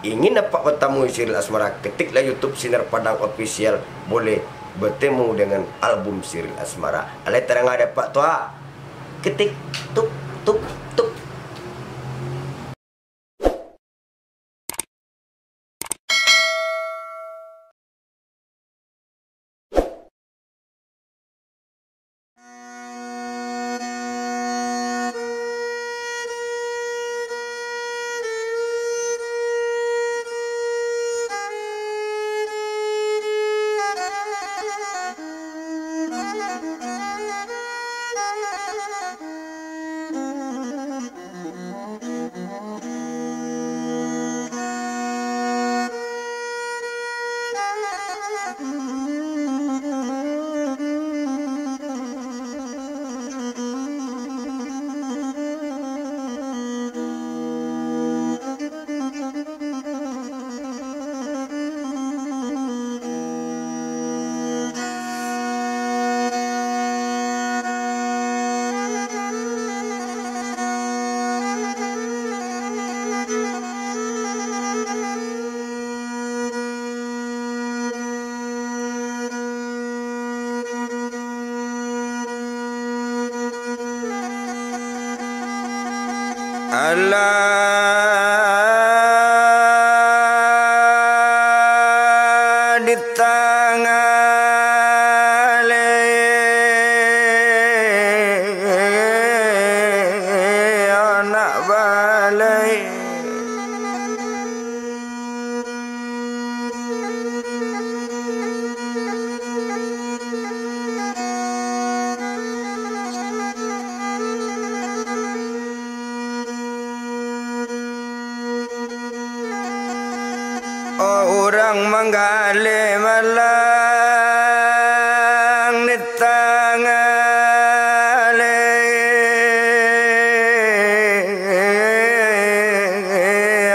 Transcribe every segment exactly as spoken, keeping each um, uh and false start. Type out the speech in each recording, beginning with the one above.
Ingin nampak batamu Siril Asmara, ketiklah YouTube Sinar Padang Official, boleh bertemu dengan album Siril Asmara. Alai tadanga dek Apak tu, ah. Ketik, tup, tup, tup. Alah di tangah leh anak balai. Oh, urang manggaleh malang di tangah leh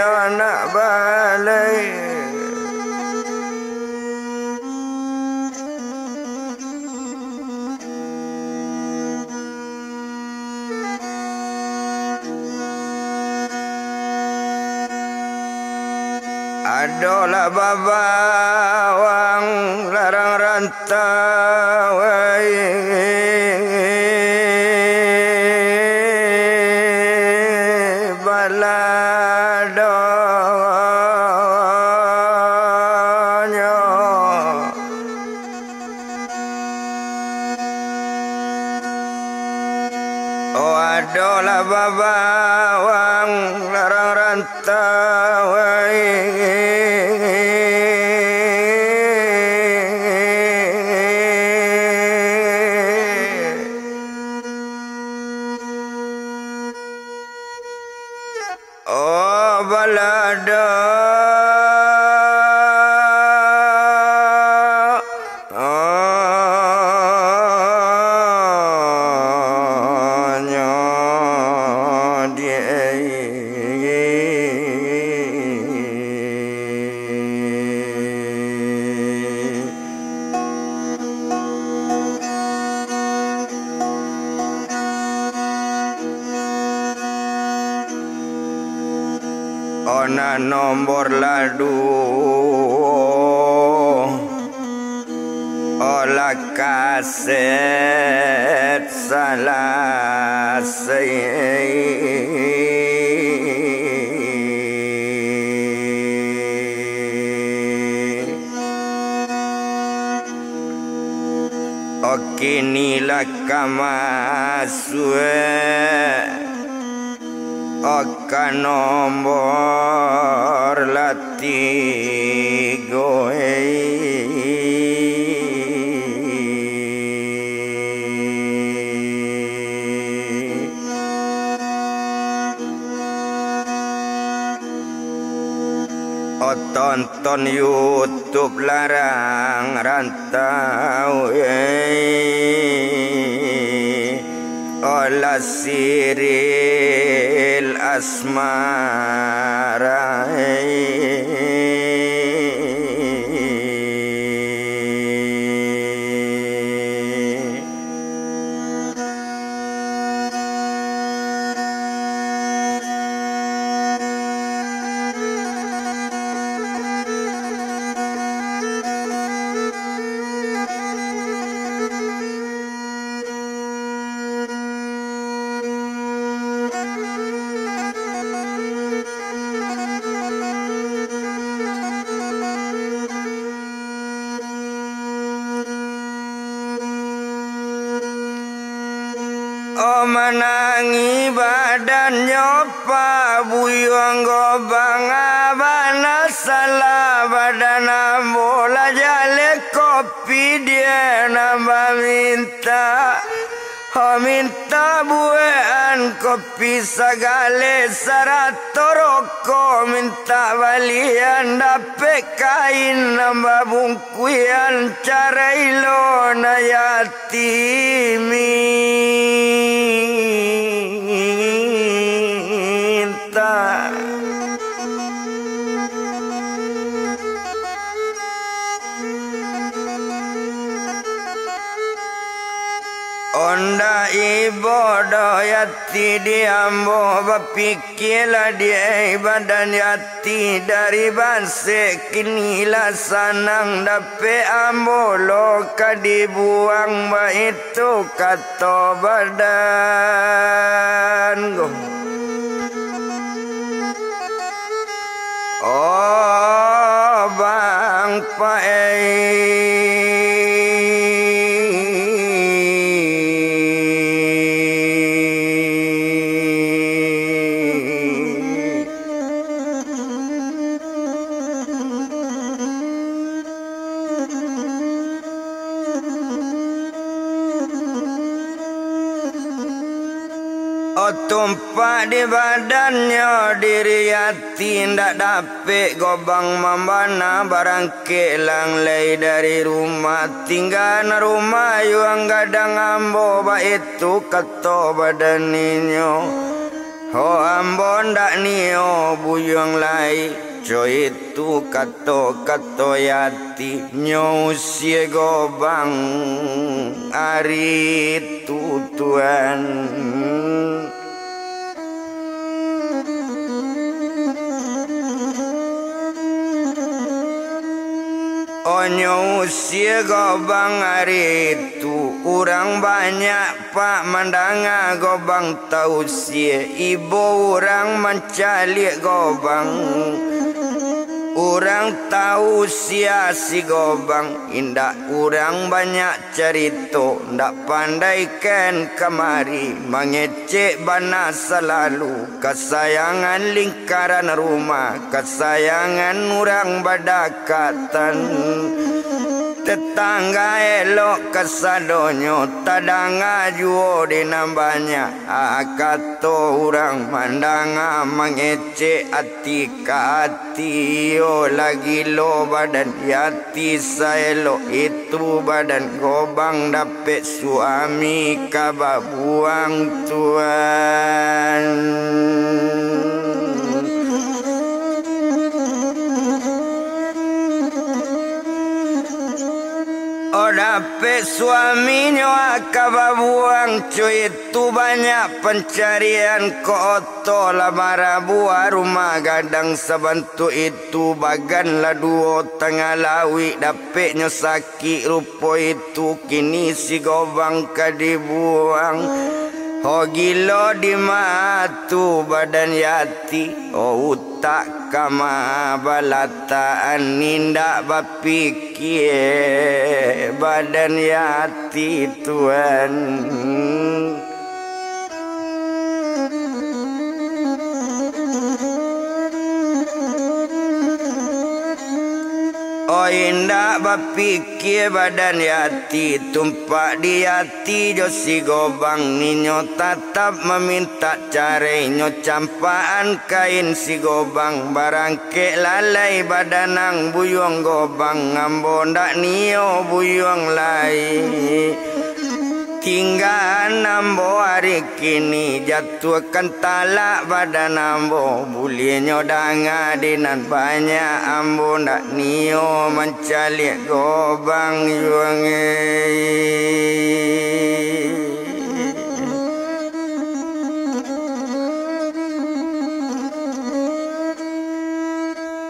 anak balai. Adolah babawang larang rantau, baladonyo. Oh, adolah babawang larang rantau, oh, balado. Nyo di Ona nombor laduo, olah kaset salasai. Okini lah ka masuak, oka nombor lah tigo, eh. Oh, tonton YouTube larang rantau, eh. Oh, lasiril asmara. Oh, manangih badannyo Pak Buyuang Gobang, bana salah badan ambo, lah jaleh kopi dia nan baminta. Oh, minta buekan kopi sagaleh, sarato rokok minta balian, dapek kain nan babungkuih kuian, carai lo nan yati minta. Ondak ibo doh yati di ambo, bapik- Kielah di badan yati, dari basek kini lah sanang, dapek ambo lo ka dibuang, baitu kato badan ko. Oh, bang pae. Oh, tumpak di badannyo diri yati, indak dapek Gobang mambana, barangkek lang lai dari rumah, tinggaan rumah yuang gadang ambo, baitu kato badan inyo. Ho, ambo ndak nio buyuang lai, co itu kato-kato yati, nyo usie Gobang ari tu, Tuan. Onyo usie Gobang ari tu, urang banyak Pak mandanga Gobang tausie, ibo urang mancaliak Gobang. Urang tausie si Gobang, indak urang banyak carito, ndak pandai ken kamari, mangecek bana salalu, kasayangan lingkaran rumah, kasayangan urang badakatan. Tetangga elok kasadonyo, tadanga juo di nan banyak, a, kato urang mandanga mangecek ati ka ati, iyo lah gilo badan yati, saelok itu badan Gobang dapek suami ka babuang, Tuan. Oh, dapek suaminyo ka babuang, co itu banyak pancarian, ko oto lah barabua, rumah gadang sabantuak itu, bagan lah duo tangah lauik, dapeknyo sakik rupo itu, kini si Gobang ka dibuang. Ho, gilo di ma tu badan yati, ho, utak ka ma balatakan, indak bapikie badan yati, Tuan. Oh, indak bapikie badan yati, tumpak di yati jo si Gobang, inyo tatap mamintak carai, nyo campakan kain si Gobang, barang- kek lalai badanang buyuang Gobang, ambo ndak nio buyuang lai. Tinggaan ambo ari Kini jatuahkan talak badan ambo, buliahnyo danga di nan banyak, ambo ndak nio mancaliak gobang yuang e.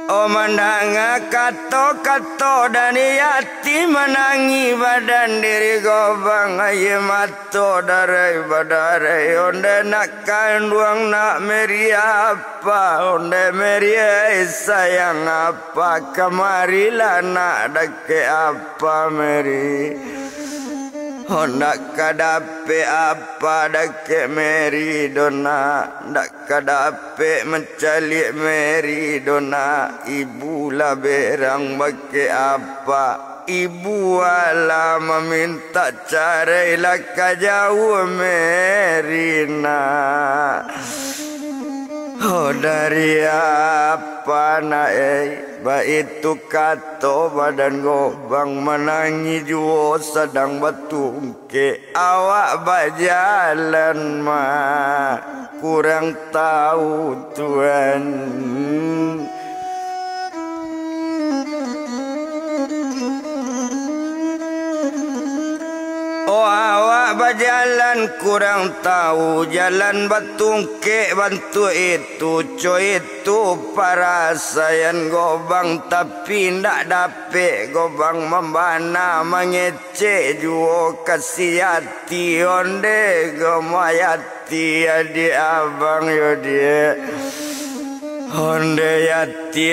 Oh, mandanga kato-kato dari ati, manangih badan diri gobang, aia mato darai badarai. Onde nak kanduang nak Meri apa, onde Meri ai sayang apa, kamarilah nak dakek apa Meri. Oh, ndak ka dapek apa dakek Meri doh nak, ndak ka dapek mancaliak Meri doh nak. Ibu lah berang bakek apa, ibu alah mamintak carai, lah ka jauah Meri nak. Oh, dari apa nak ei, baitu kato badan gobang, manangih juo sadang batung kek, awak bajalan mah kurang tahu tuan. Oh, awak bajalan kurang tahu, jalan batungkek bantuak itu, co itu parasaian gobang, tapi ndak dapek gobang mambana, mangecek juo ka si Yati, onde gomayati adiak abang yo diak. Onde Yati,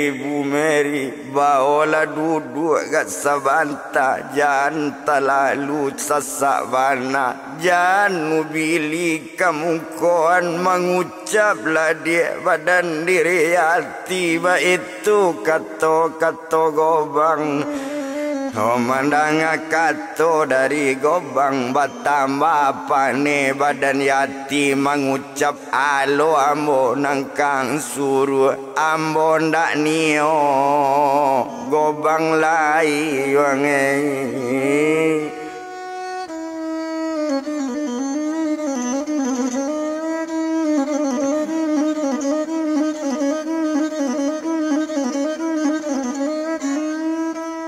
ibu Meri, baolah duduak gak sabanta, jan talalu sasak bana, jan ubili kamungkoan mangucap. Caplah diak badan diri Yati, baitu kato-kato gobang. Oh, mandanga kato dari gobang, batambah paneh badan Yati mangucap, alo ambo nangkang suruah, ambo ndak nio gobang lai yuang e.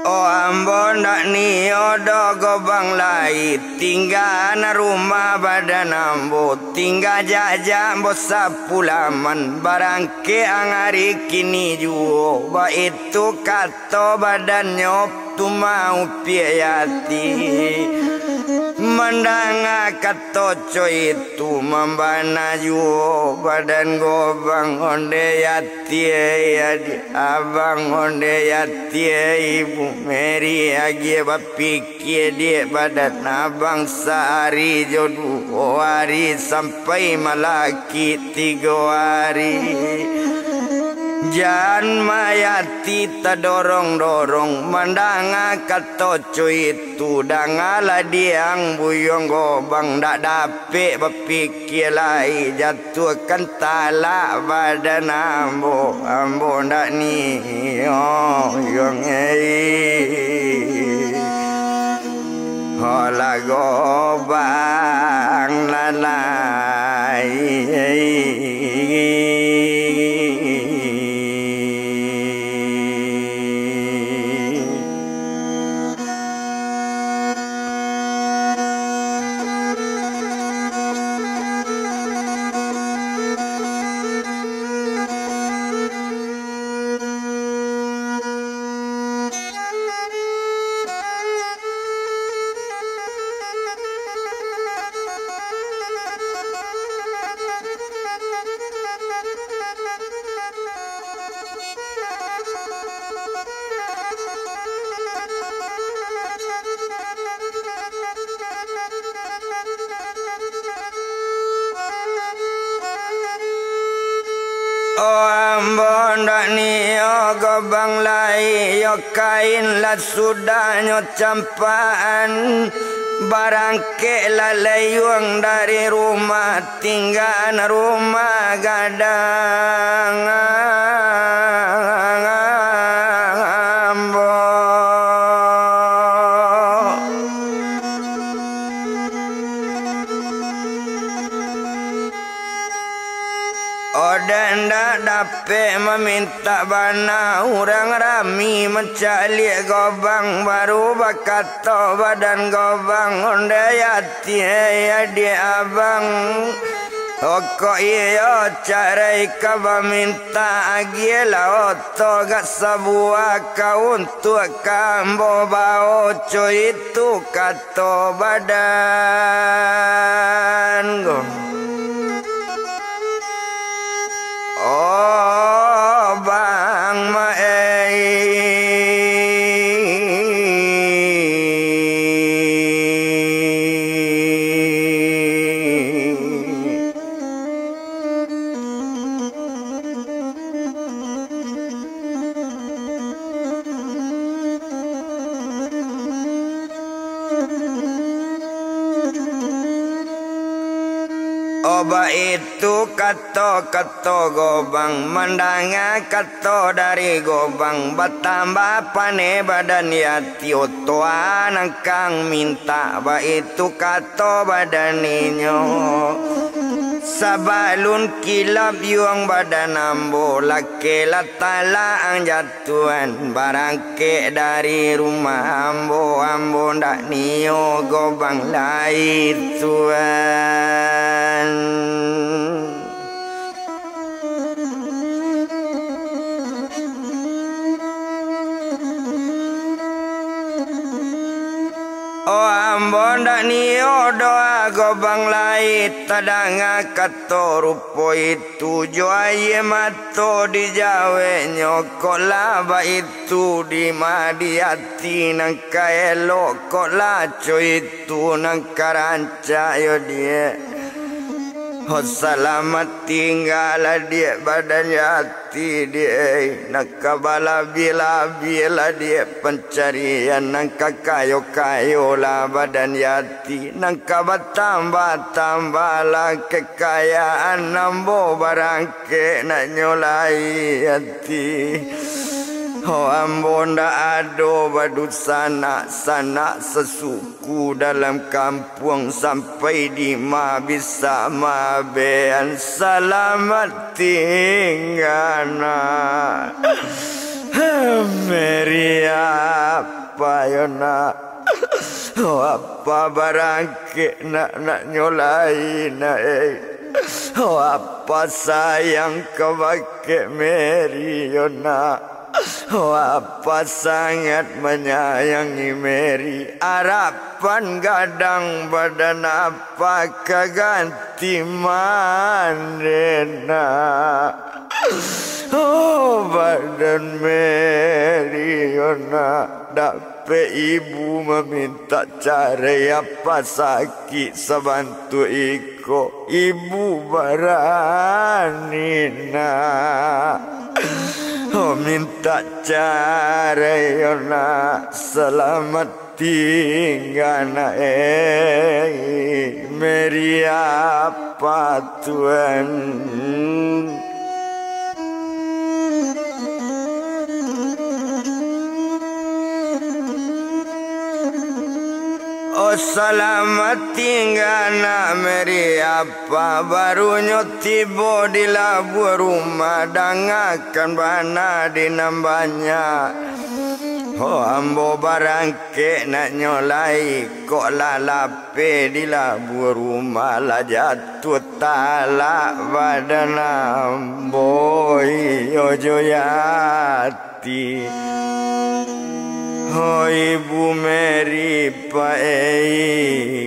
Oh, ambo ndak nio doh gobang lai, tingga nan rumah badan ambo, tingga jajak ambo sapulaman, barangkek ang ari kini juo, baitu kat kato badannyo tu maupiak Yati. Mandanga kato co itu, mambana juo badan gobang, onde Yati, adiak abang, onde Yati, ibu Meri, agiah bapik- Kidek badan abang sahari jo duo hari, sampai malakik tigo hari. Jan mayati tadorong-dorong, mandanga kato co itu, dangalah diang buyuang gobang, ndak dapek bapik- Kialai jatuahkan talak badan ambo, ambo ndak nio, yong ei. Holah gobang lalai. Oh, ambo ndak nio gobang lai, yo kain lah sudahnyo campaan, barangkek lah layuang dari rumah, tinggaan rumah gadang ambo. Oden ndak dapek mamintak bana, urang rami mancaliak Gobang, baru bakato badan Gobang, ondeh ati, hei adiak abang. Kok iyo carai ka bamintak, agiahlah oto gak sabuah, ka untuak ka ambo bao, co itu kato badan ko. Oh, Bang Maei. Oh, baitu kato-kato Gobang, mandanga kato dari Gobang, batambah paneh badan Yati, otoan angkang mintak, baitu kato badan inyo. Sabalun kilap yuang badan ambo, lakeh lah talaang jatuah. Tuan barangkek dari rumah ambo, ambo ndak nio Gobang lai, Tuan. Oh, ambo ndak nio doh Gobang lai, tadanga kato rupo itu jo aia mato dijaweknyo, kok lah baitu dima di ati nan ka elok, kok lah co itu nan ka rancak yo, Diak. Ho, salamat tingga lah, Diak, badan Yati, Diak, nan ka balabiah-labiah lah, Diak, pancarian, nan ka kayo-kayo lah badan Yati, nan ka batambah-tambah lah kekayaan ambo barang kek nak nyo lai ati. Ho, ambo ndak ado badusanak, sanak sasuku dalam kampuang, sampai dima bisa maabean. Salamat tingga, nak. Meri, apa yo, nak? Ho, apa barangkek nak, nak nyo lai, nak, eh? Ho, apa sayang kabake Meri yo, nak? Ho, apa sangat manyayangi Meri? Arapan gadang badan apa ka ganti mande, nak? Oh, badan Meri yo, nak. Dapek ibu mamintak carai, apa sakik sabantuak iko, ibu barani, nak. Oh, mintak carai yo, nak. Salamat tingga, nak, eh, Meri, apa, Tuan. Oh, salamat tingga, nak, Meri, apa, barunyo tibo di labuah rumah, dangakan bana di nan banyak. Ho, ambo barang kek nak nyo lai, kok lah lapeh di labuah rumah, lah jatuah talak badan ambo, iyo jo Yati. Ho, Ibu Meri, Pak, eh.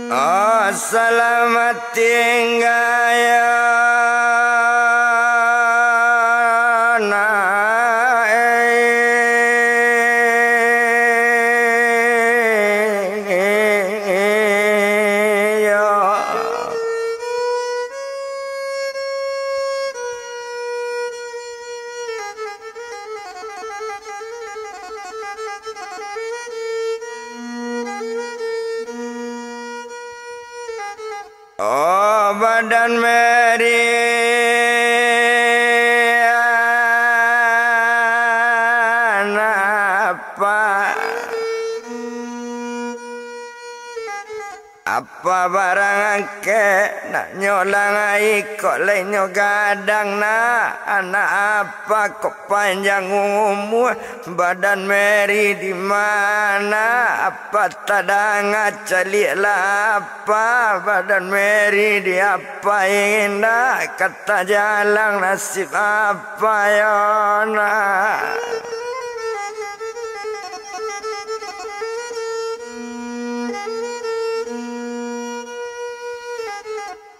Oh, salamat tingga yo, nak, eh, yo. Badan Meri, anak apa? Apa barang angkek, nak nyo langai kok lai nyo gadang, nak? Anak apa kok panjang umua? Badan Meri di mana? Apa tadanga caliaklah apa? Badan Meri di apa indak? Kata jalang nasib apa yo nak?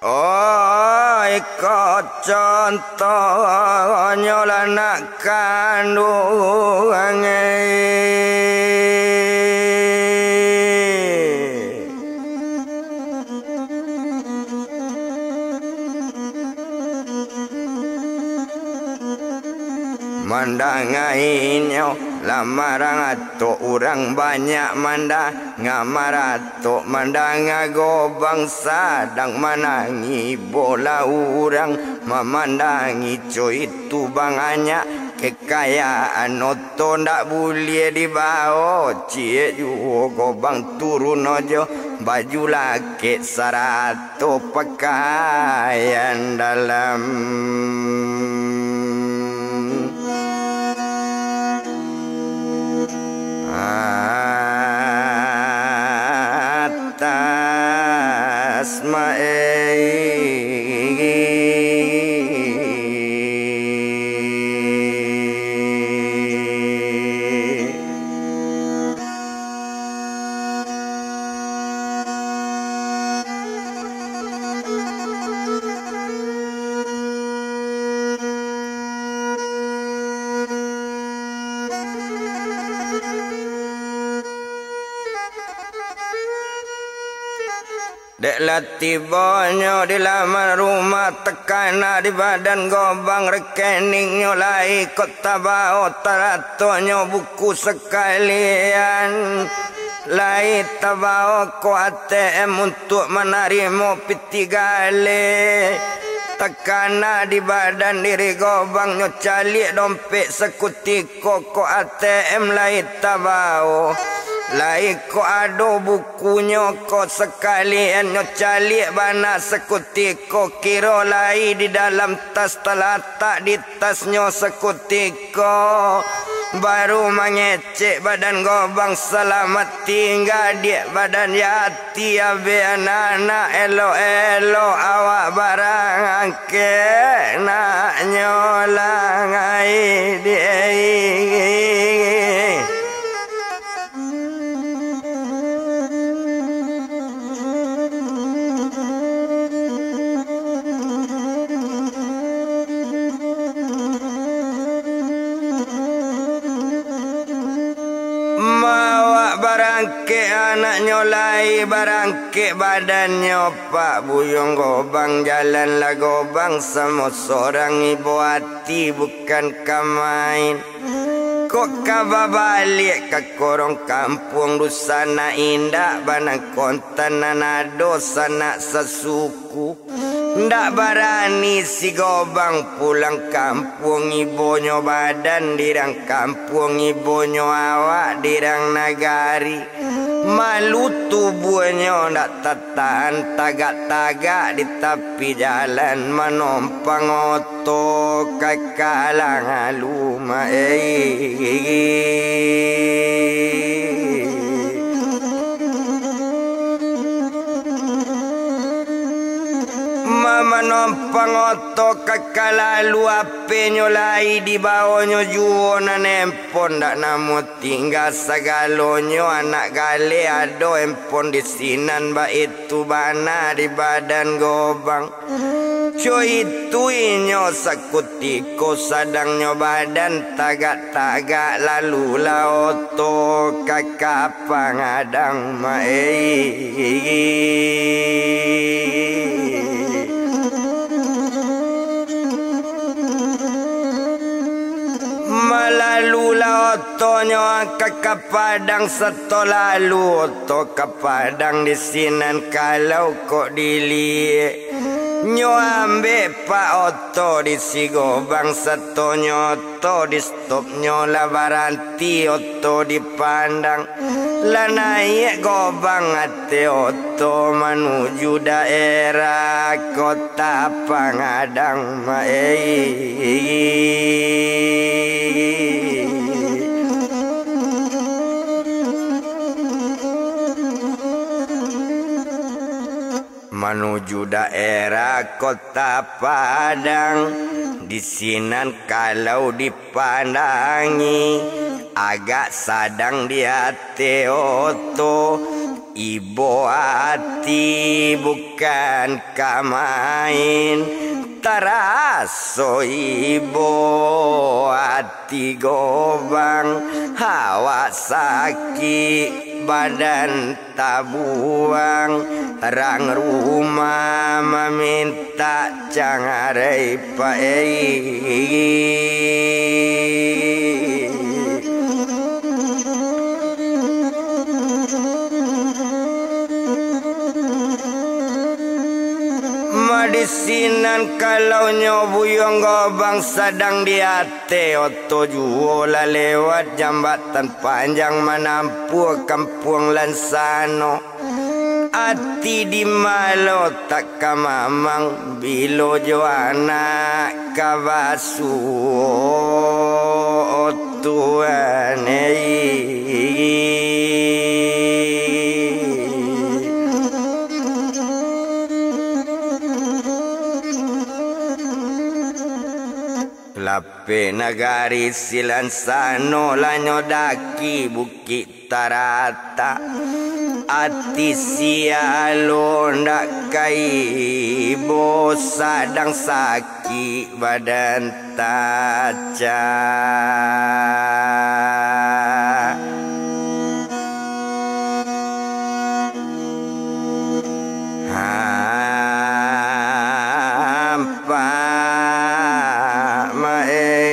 Oh, iko contohnyo lah nak kanduang, eh. Mandangainyo lah marang atok, urang banyak mandanga maratok, mandanga gobang sadang manangih bola urang, mamandangi co itu banganyak kekayaan oto ndak buliah dibawo, ciek juo gobang turun ojo, baju lakek sarato pakaian dalam. Atas mae. Dek lah tibonyo di laman rumah, takana di badan gobang, rekeningnyo lai kok tabawo, taratonyo buku sakalian, lai tabawo ko A T M untuak manarimo pitih galeh. Takana di badan diri gobang, nyo caliak dompet sakutiko, ko A T M lai tabawo, lai ko ado bukunyo ko sakalian, nyo caliak bana sakutiko, kiro lai di dalam tas, talatak di tasnyo sakutiko, baru mangecek badan gobang, salamat tingga diak badan yati. Tiabek anak-anak, elok-elok awak barang angkek, nak nyo langai di. Mawak barangkek anaknyo lai, barangkek badannyo, Pak Buyuang Gobang, jalan lah gobang, samo sorang ibo ati bukan ka main. Kok ka babaliak ka korong kampuang, dunsanak indak banang kontan, nan ado sanak sasuku. Ndak barani si Gobang pulang kampuang, ibonyo badan dirang kampuang, ibonyo awak dirang nagari. Malu tubuahnyo ndak tatahan, tagak-tagak di tapi jalan, manompang oto ka kalang alun. Mamanompang oto ka kalalu, apenyo lai dibawonyo juo nan empon, ndak namuah tingga sagalonyo, anak galeh ado empon di sinan, baitu bana di badan Gobang. Co itu inyo sakutiko sadangnyo badan tagak-tagak, lalu lah oto ka kapangadang, maei. Malalu lah otonyo ka kapadang, sato lalu oto kapadang di sinan, kalau kok diliek Nyo ambek Pak Oto di si Gobang, sato nyo oto di stop, nyo lah baranti oto di Padang. Lah naiak Gobang ateh oto manuju daerah Kota Pangadang, ma-, eh. Manuju daerah Kota Padang, di sinan kalau dipandangi, agak sadang di ateh oto, ibo ati bukan ka main, taraso ibo ati Gobang, awak sakik badan tabuang, rang rumah mamintak cangarai paik. Ma di sinan kalau nyo Buyuang Gobang sadang di ateh oto juo lah lewat jambatan panjang manampuah kampuang Lansano. Ati di malo tak ka mamang, bilo jo anak ka basuo, Tuan, eh. Lapeh nagari si Lansano, lah nyo daki Bukik Taratak. Ati sialo ndak ka ibo, sadang sakik badan tacak. Hampa maeh.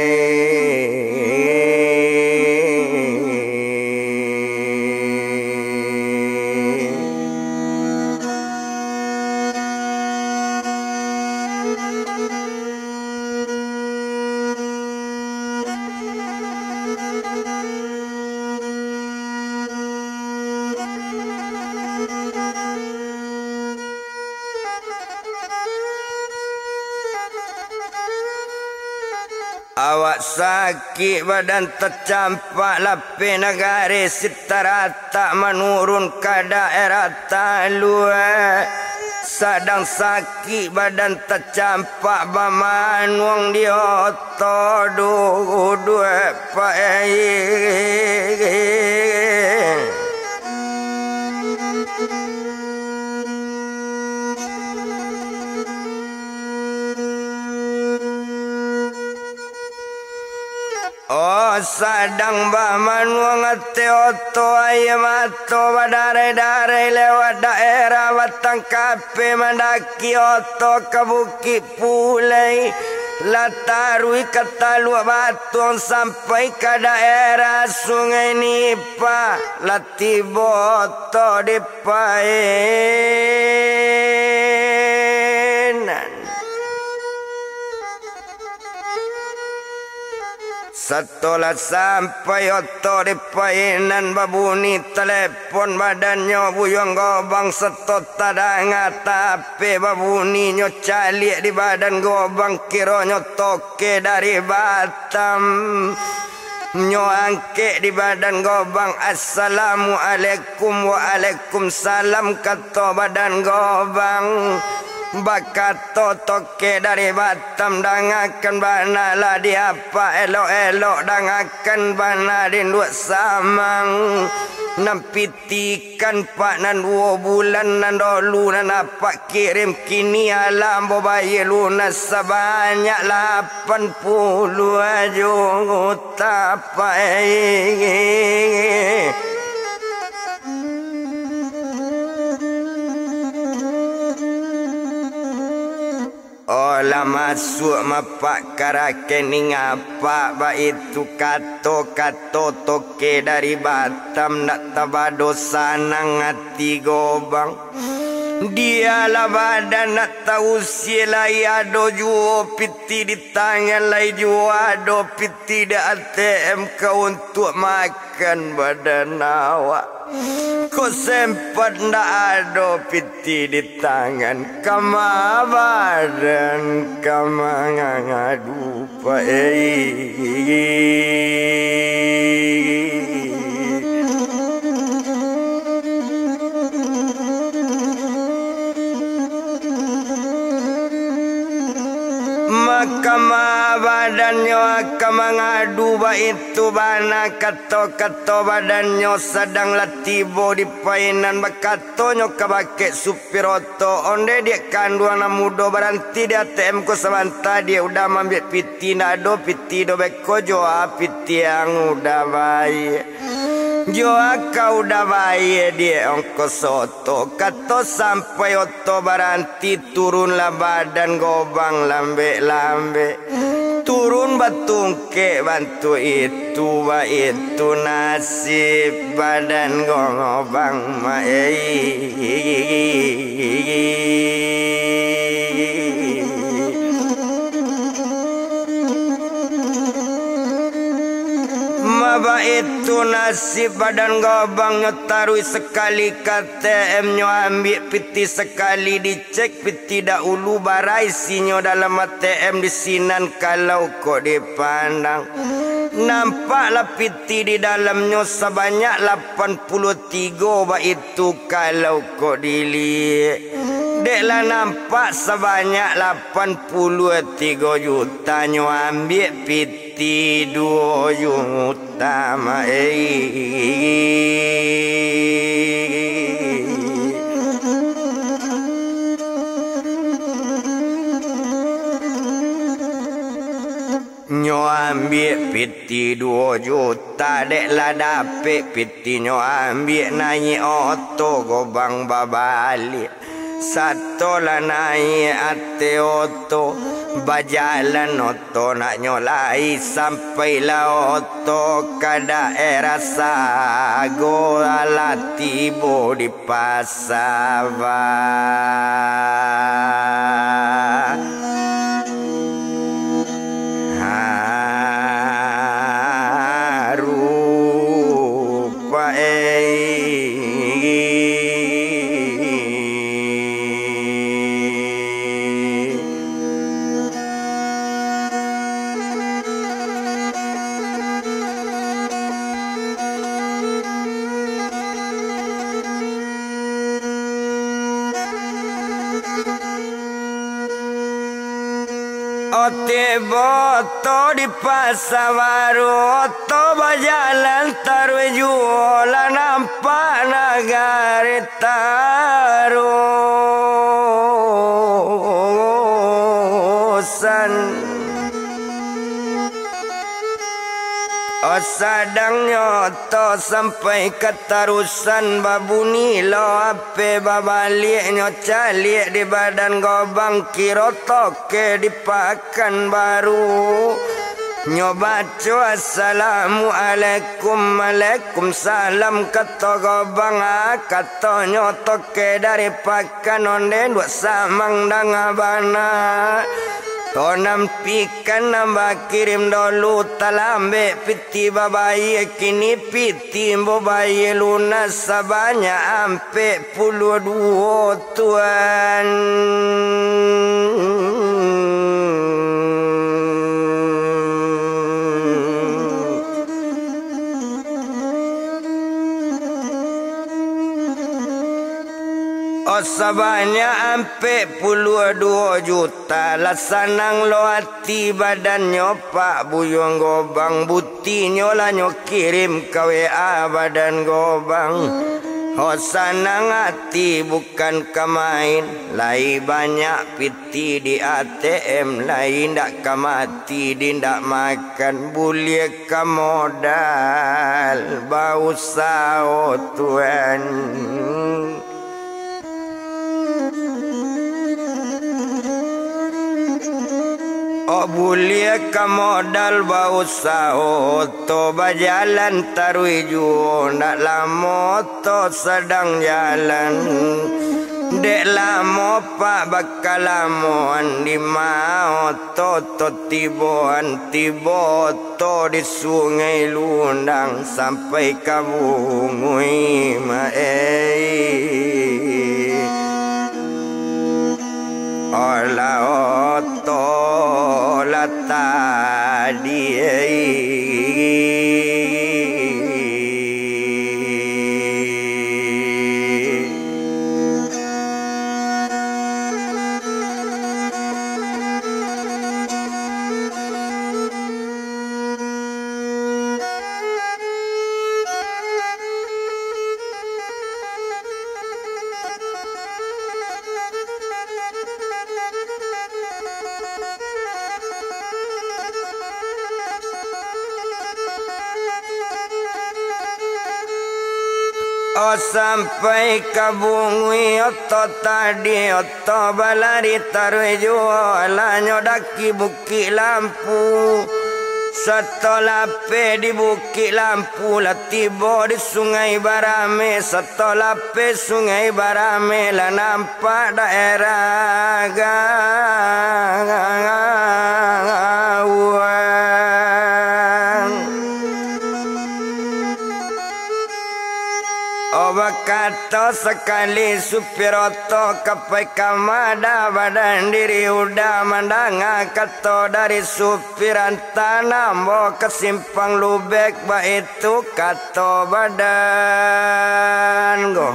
Awak sakik badan tacampak, lapeh nagari si Taratak manurun ka daerah taluak. Sadang sakik badan tacampak, bamanuang di oto duduak paik. Oh, sadang bamanuang ateh oto, aia mato badarai-darai lewat daerah Batang Kapeh, mandaki oto ka Bukik Pulai, lah taruih ka Taluak Batuang sampai ka daerah Sungai Nipah, lah tibo oto di Paenan. Satolah sampai oto di Paenan, babuni talepon badannyo Buyuang Gobang, sato tadanga tapek babuninyo caliak di badan Gobang, kironyo tokeh dari Batam. Nyo angkek di badan Gobang, "Assalamualaikum." "Waalaikumsalam," kato badan Gobang. Bakato tokeh dari Batam, "Dangakan bana lah di apak, elok-elok dangakan bana di induak samang. Nan piti ikan pak nan duo bulan nan dolu nan apak kirim, kini alah ambo bayia lunas sabanyak lapan puluah juta pak." Oh, lah masuak mapak ka rakening apak, baitu kato-kato tokeh dari Batam, ndak tabado sanang ati Gobang. Dialah badan nak tausie, lai ado juo pitih di tangan, lai juo ado pitih di A T M ka untuak makan badan awak. Kok sempat ndak ado pitih di tangan, kama badan, kama ngangadu. Paik. Maka ma badannyo ka mangadu, baitu bana kato-kato badannyo sadang lah tibo di painan, bakatonyo ka bakeh sup- Piroto, onde diak kanduang nan mudo, baranti di A T M ko sabanta, diak udah maambiak pitih, ndak ado pitih doh, beko joa pitih ang udah bayie. Joa ka udah bayie, diak ongko soto. Kato sampai oto baranti, turunlah badan Gobang lambek-lambek. Turun batungkek bantuak itu, baitu nasib badan Gobang, maik. Ma baitu nasib badan Gobang, nyo taruih sakali ka A T M, nyo ambiak pitih sakali di- Cek pitih dahulu, bara isinyo dalam A T M di sinan, kalau kok dipandang, nampaklah pitih di dalamnyo sabanyak lapan puluah tigo, baitu kalau kok diliek. Dek lah nampak sabanyak lapan puluah tigo juta, nyo ambiak pitih duo juta. Tamaik. Nyo ambiak pitih duo juta, dek lah dapek pitih, nyo ambiak naiak oto Gobang babaliak. Sato lah naiak ateh oto, bajalan oto nak nyo lai, sampailah oto ka daerah Sago, alah tibo di Pasa Baru. Paik. Ote boto di Pasa Baru, oto bajalan taruih juo, lah nampak nagari Tarusan. Oh, sadang nyo oto sampai ka Tarusan, babunyi lo ape babaliak, nyo caliak di badan Gobang, kiro toke di Pakanbaru. Nyo baco, "Assalamualaikum." "Waalaikumsalam," kato Gobang. Ah, katonyo, "Toke dari Pakan, onde nduak samang danga bana. Onam pikan nan bakirim dolu, talambek pitih babayie, kini pitih ambo bayie lunas sabanyak ampek puluah duo, Tuan." Oh, sabanyak ampek puluah duo juta, lah sanang lo ati badannyo Pak Buyuang Gobang, butinyo lah nyo kirim ka W A badan Gobang. Oh, sanang ati bukan ka main, lai banyak pitih di A T M, lai ndak ka mati di ndak makan, buliah ka modal bausaho, Tuan. Oh, buliah ka modal bausaho, oto bajalan taruih juo, ndak lamo oto sadang jalan. Dek lamo pak bakalamoan di ma oto to tiboan, tibo oto di Sungai Lundang sampai ka Bunguih ma ei. Olah oto lah tadi ei. Oh, sampai ka Bunguih oto tadi, oto balari taruih juo, alah nyo daki Bukik Lampu. Sato lapeh di Bukik Lampu, lah tibo di Sungai Barame. Sato lapeh Sungai Barame, lah nampak daerah Gawang. Oh, bakato sakali supir oto, ka pai ka ma, Da Badan Diri Uda, mandanga kato dari supir, antaan ambo ka Simpang Lubek, baitu kato badan ko.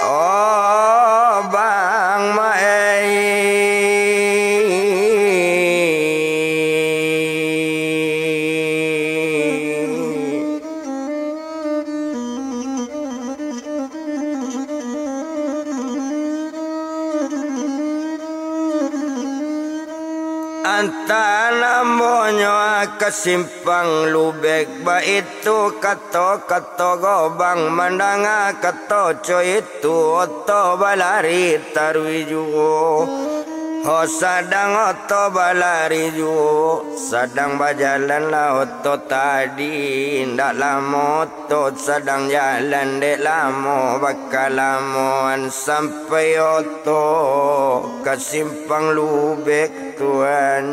Oh, Bang Maei. Antaan ambo nyo ka Simpang Lubek, baitu kato-kato Gobang, mandanga kato co itu, oto balari taruih juo. Ho, sadang oto balari juo, sadang bajalanlah oto tadi, indak lamo oto sadang jalan, dek lamo bakalamoan sampai oto ka Simpang Lubek, Tuan.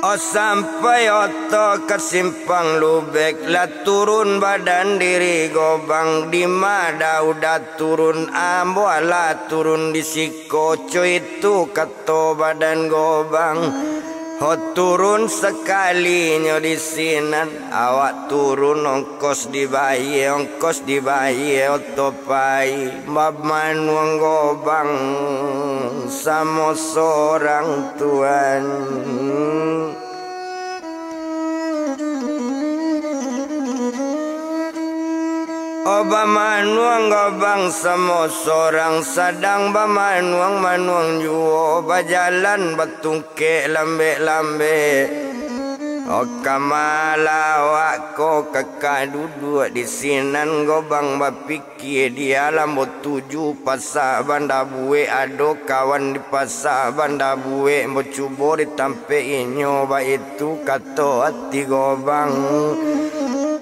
Oh, sampai oto ka Simpang Lubek, lah turun Badan Diri Gobang, di ma Da Uda turun, ambo lah turun di siko, co itu kato Badan Gobang. Ho, turun sakalinyo di sinan, awak turun ongkos dibayie, ongkos dibayie oto pai, bamanuang Gobang samo sorang, Tuan. Oh, bamanuang Gobang samo sorang, sadang bamanuang-manuang juo, bajalan batungkek lambek-lambek. Oh, ka ma lah awak ko, ka ka duduak di sinan, Gobang bapik- Kie di alam botuju, Pasa Banda Buek, ado kawan di Pasa Banda Buek, bacubo di tampek inyo, baitu kato ati Gobang.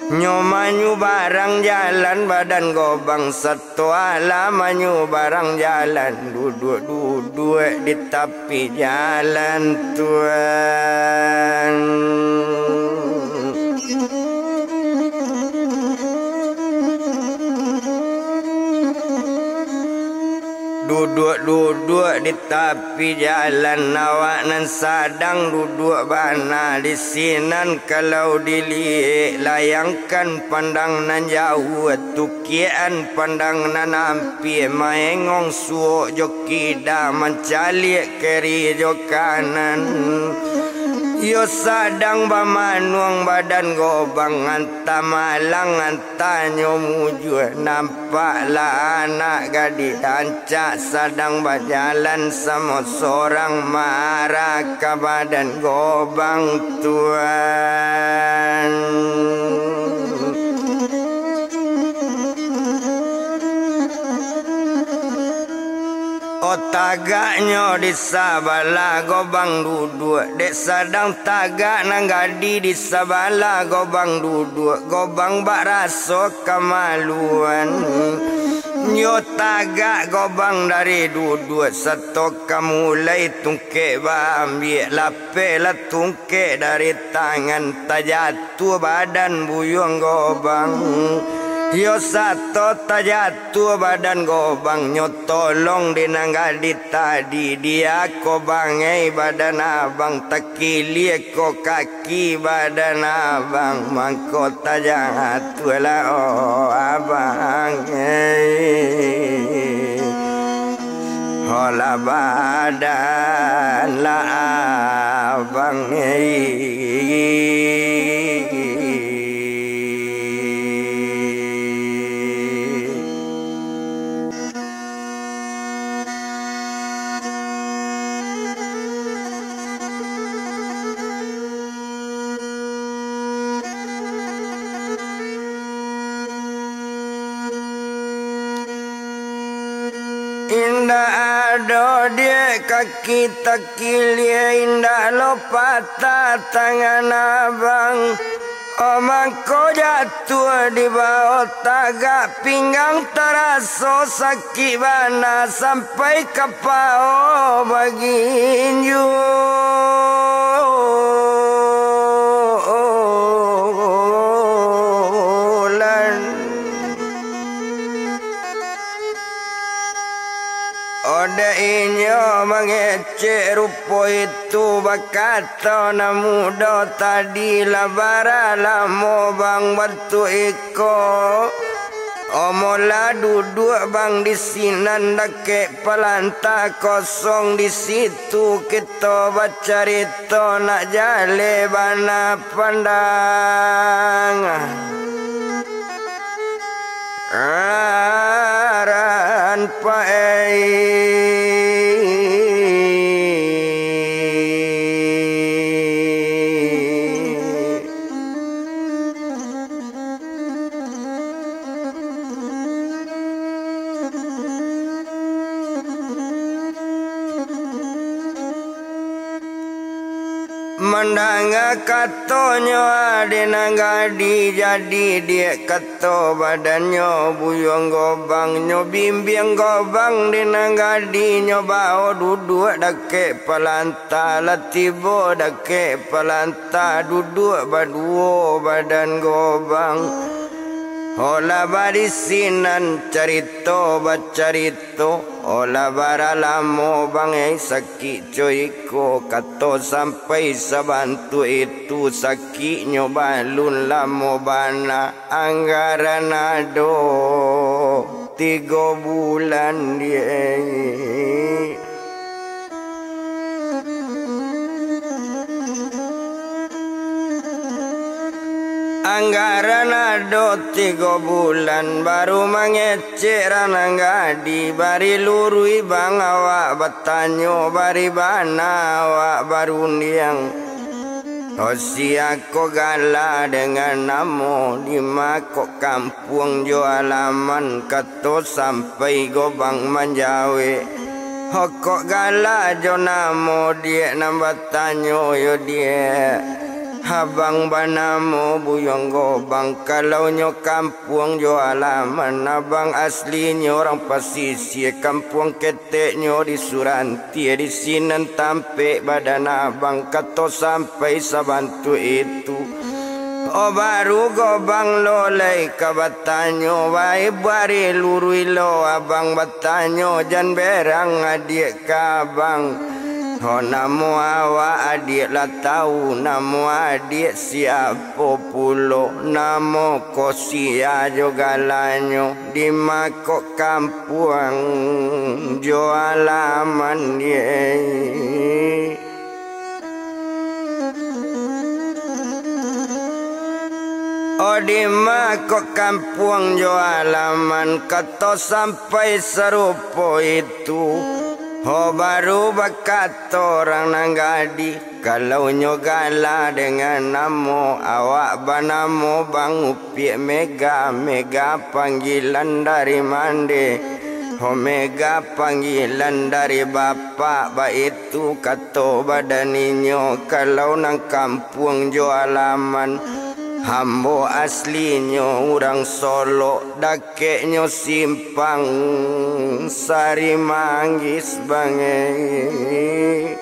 Nyo manyubarang jalan Badan Gobang, satoalah manyubarang jalan, duduak-duduak di tapi jalan, Tuan. Duduak-duduak di tapi jalan, awak nan sadang duduak bana di sinan, kalau diliek, layangkan pandang nan jauah, tukiak-an pandang nan ampia, maengong suok jo kida, mancaliak kiri jo kanan. Iyo sadang bamanuang Badan Gobang, antah malang, antah nyo mujua. Nampaklah anak gadih rancak sadang bajalan samo sorang, maarah ka Badan Gobang, Tuan. Tagaknyo di sabalah gobang duduak, dek sadang tagak nan gadih di sabalah gobang duduak, gobang bak raso kamaluan. Nyo tagak gobang dari duduak, sato ka mulai tungkek baambiak, lapeh lah tungkek dari tangan, tajatuah badan buyuang gobang. Yo sato tajatuah badan gobang, nyo tolong di nan gadih tadi, diako bangai badan abang, takilia ko kaki badan abang, mangko tajatuah lah, oh abang, eh. Holah badan lah abang, eh. Indak ado diak kaki takilia, indak lo patah tangan abang. Oh, mangko jatuah di bawah tagak, pinggang taraso sakik bana, sampai ka paho baginjulan. Odeh inyo mangecek rupo itu, bakato nan mudo tadi, lah bara lamo bang bantuak iko. Omolah duduak bang di sinan dakek palanta kosong di situ, kito bacarito nak jaleh bana pandang. Aran paai. Mandanga katonyo ade nan gadih, jadi diak kato badannyo buyuang gobang, nyo bimbiang gobang di nan gadih, nyo bao duduak dakek palanta, lah tibo dakek palanta, duduak baduo badan gobang. Holah badi sinan carito bacarito, olah bara lamo bang ai sakik co iko, kato sampai sabantuak itu sakiknyo balun lamo bana, anggaran ado tigo bulan diak. Anggaran ado tigo bulan, baru mangecek ranang gadih, bari luruih bang awak batanyo, bari bana awak barundiang. Sia ko gala dengan namo, di ma kok kampuang jo alaman, kato sampai gobang manjawek. Hokok gala jo namo diak nan batanyo yo diak. Abang banamo buyuang gobang, kalau nyo kampuang jo alaman, abang aslinyo urang pasisia, kampuang keteknyo di Surantie, di sinan tampek badan abang, kato sampai sabantuak itu. Oh, baru gobang lo lai ka batanyo, bae bari luruih lo abang batanyo, jan berang adiak ka abang. Oh, namo awak adiak lah tau, namo adiak siapo pulo, namo ko sia jo galanyo, di ma kok kampuang jo alaman diak. Oh, di ma kok kampuang jo alaman, kato sampai sarupo itu. Ho, baru bakato urang nan gadih, kalau nyo gala dengan namo, awak banamo Bang Upiak Mega, Mega panggilan dari mande. Ho Mega panggilan dari bapak, baitu kato badan inyo, kalau nan kampuang jo alaman, ambo aslinyo urang Solok, dakeknyo simpang Sari Manggis bangai.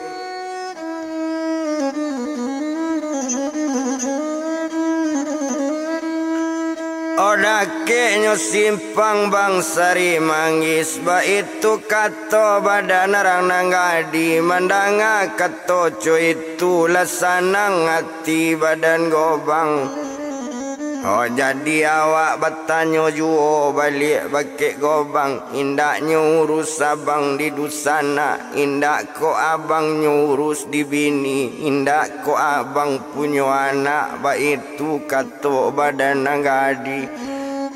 Oh, dakeknyo simpang Bang Sari Manggis, baitu kato badan urang nan gadih, mandanga kato co itu lah sanang ati badan Gobang. Oh, jadi awak batanyo juo baliak bakeh Gobang, indaknyo urus abang di dusanak, indak ko abang nyo urus di bini, indak ko abang punyo anak, baitu kato badan nan gadih.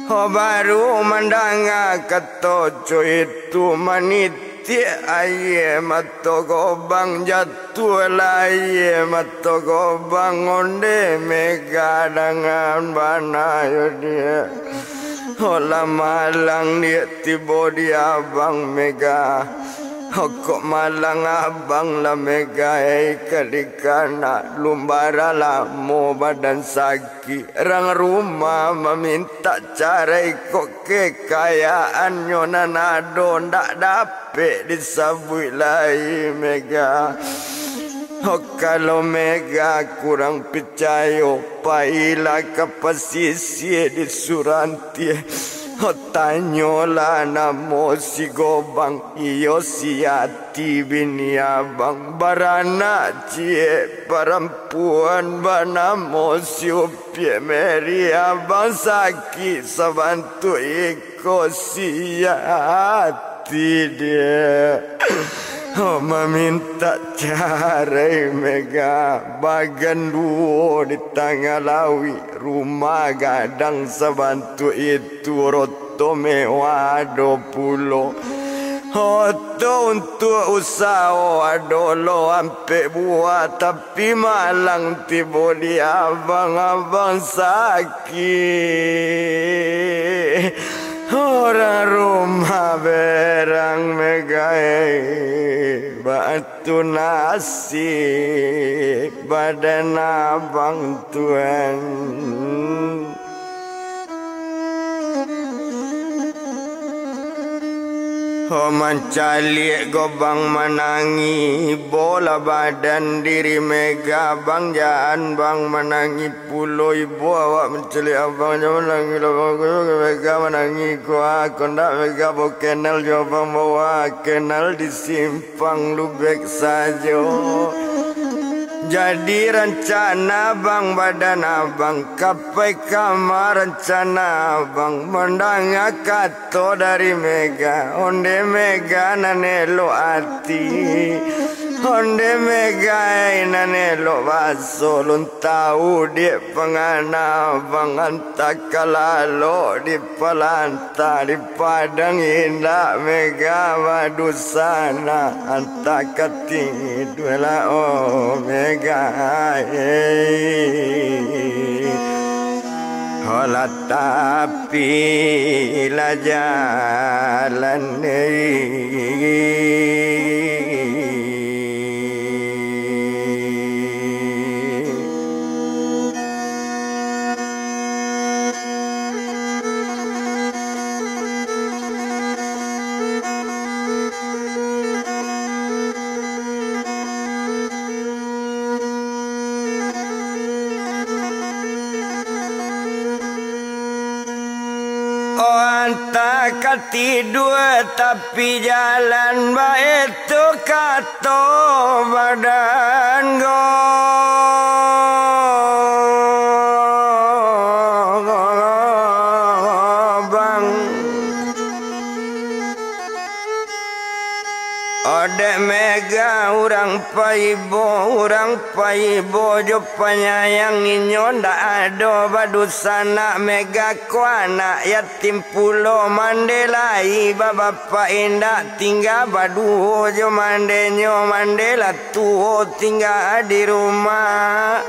Ho, baru mandanga kato co itu, manitiak aia mato Gobang, jatuahlah aia mato Gobang, onde Mega dangan bana yo diak. Ho, lah malang diak tibo di abang Mega. Ho, kok malang abang lah Mega, eh, ka dikana, lumbara lamo badan sakik. Rang rumah mamintak carai, kok kekayaannyo nan ado ndak dapek disabuik lai Mega. Ho, kalau Mega kurang picayo, pailah ka pasisia di Surantiah. Ho, tanyolah namo si Gobang, iyo si Ati bini abang, baranak ciek parampuan banamo si Upiak Meri, abang sakik sabantuak iko si Ati diak. Oh, mamintak carai Mega, baganduo di tangah lauik, rumah gadang sabantuak itu, oto mewah ado pulo. Oto untuak usaho ado lo ampek buah, tapi malang tibo di abang, abang sakik. Urang rumah berang Mega, eh, baitu nasib badan abang tuan. Ho, mancaliak Gobang manangih, ibo lah badan diri Mega, bang, jan bang manangih pulo, ibo awak mancaliak abang, jan manangih lah bang, Mega manangih ko, ah, kok ndak Mega bao kenal jo abang, bao kenal di sim- pang lubek sajo. Jadi rancana abang, badan abang, ka pai kama rancana abang, mandanga kato dari Mega, onde Mega nan elok ati, onde Mega nan elok baso, lun tau dek pangana abang, antah ka lalok di palantah di padang, indak Mega badusanak, antah ka tidualah, oh, Mega, eh. Holah tapi lah jalan, eh. Oh, antah ka tidua tapi jalan, baitu kato badan Gobang. Dek Mega urang paibo, urang paibo jo panyayang, inyo ndak ado badusanak. Mega ko anak yatim pulo, mande lai babapak indak, tingga baduo jo mandenyo, mande lah tuo tingga di rumah.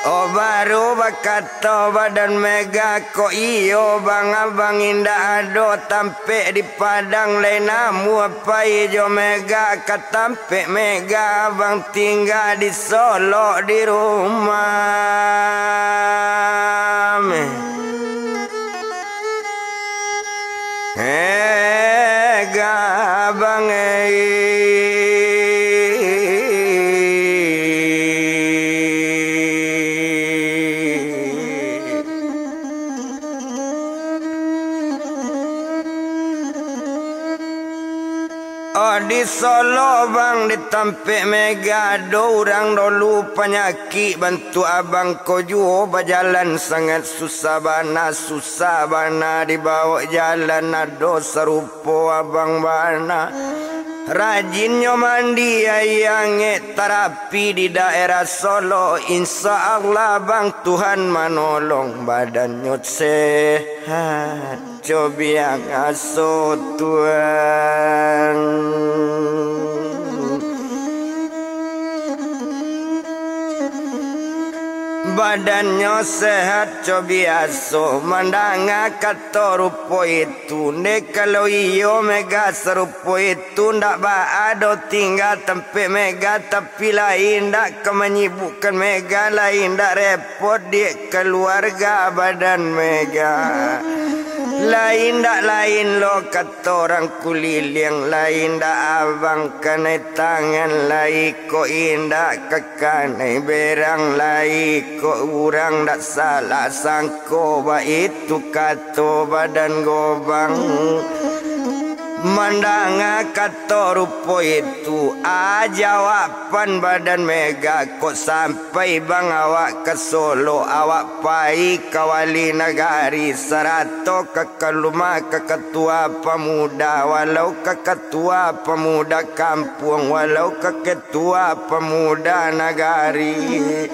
Oh, baru bakato Badan Mega, kok iyo, Bang, abang indak ado tampek di Padang, lai namuah pai jo Mega ka tampek Mega, abang tingga di Solok di rumah. Ega bang ei. Oh, di Solo bang, di tampek Mega, ado urang dulu panyakik bantuak abang ko juo, bajalan sangat susah bana, susah bana dibawok jalan, ado sarupo abang bana. Rajinnyo mandi aia angek tarapi di daerah Solo, insya Allah bang, Tuhan manolong, badannyo sehat. Cobiang aso Tuan. Badannyo sehat co biaso, mandanga kato rupo itu. Ndeh kalau iyo Mega sarupo itu, ndak baa doh tingga tampek Mega, tapi lai ndak ka manyibukkan Mega, lai ndak rep- Podiak kaluarga Badan Mega. Lai ndak lain lo kato urang kuliliang, lai ndak abang kanai tangan, lai kok indak ka kanai berang, lai kok urang ndak salah sangko, baitu kato Badan Gobang. Mandanga kato rupo itu, a jawaban Badan Mega, kok sampai bang awak ka Solo, awak pai ka wali nagari, sarato ka kalumah ka katua pamuda, walau ka katua pamuda kampuang, walau ka katua pamuda nagari.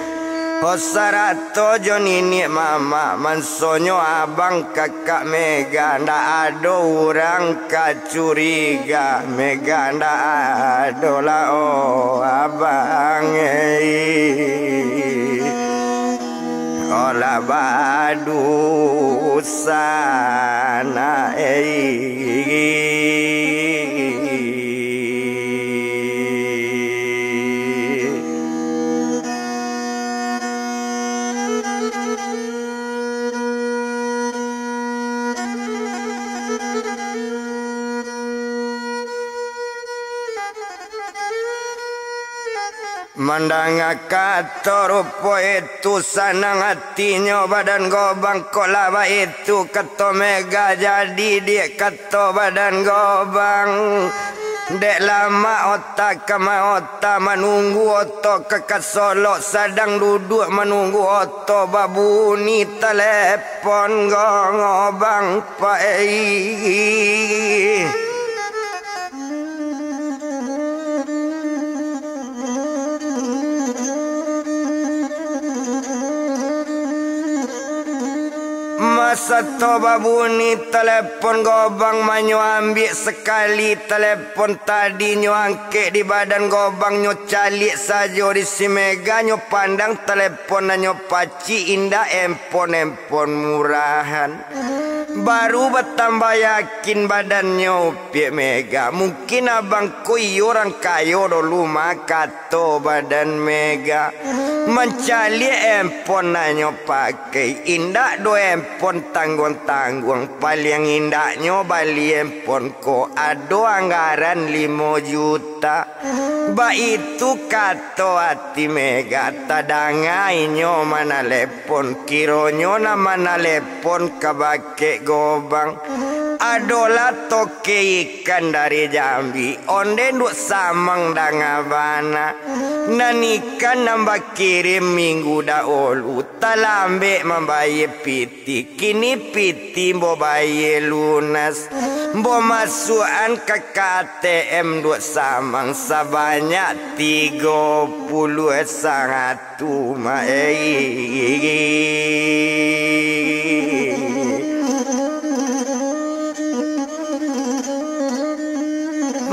Ho sarato jo niniak mamak, mansonyo abang kakak Mega, ndak ado urang ka curiga, Mega ndak ado lah, oh, abang ei. Olah badusa nak ei. Mandanga kato rupo itu, sanang atinyo Badan Gobang, kok lah baitu kato Mega, jadi diak kato Badan Gobang. Dek lamak ota ka maota, manunggu oto ka kasolok, sadang duduak manunggu oto, babunyi talepon Gobang pai. Masato babunyi talepon Gobang, manyo ambiak sakali talepon tadi, nyo angkek di Badan Gobang, nyo caliak sajo di si Mega, nyo pandang talepon nan nyo pacik, indak empon-empon murahan. Baru batambah yakin badannyo, upiak Mega. Mungkin abang ko iyo urang kayo dolu, maka to Badan Mega. Mancaliak empon nan nyo pakai, indak doh empon tangguang-tangguang. Paliang indaknyo bali empon ko ado anggaran limo juta. Baitu kato ati Mega, tadanga inyo manalepon, kironyo nan manalepon ka bakeh Gobang. Adolah toke ikan dari Jambi, onde Nduak Samang danga bana. Nan ikan nan bakirim minggu dahulu, talambek mambayia piti, kini piti mbo bayia lunas. Mbo masuakan ka A T M Nduak Samang sabanyak tigo puluah saratuih. Tuma ei.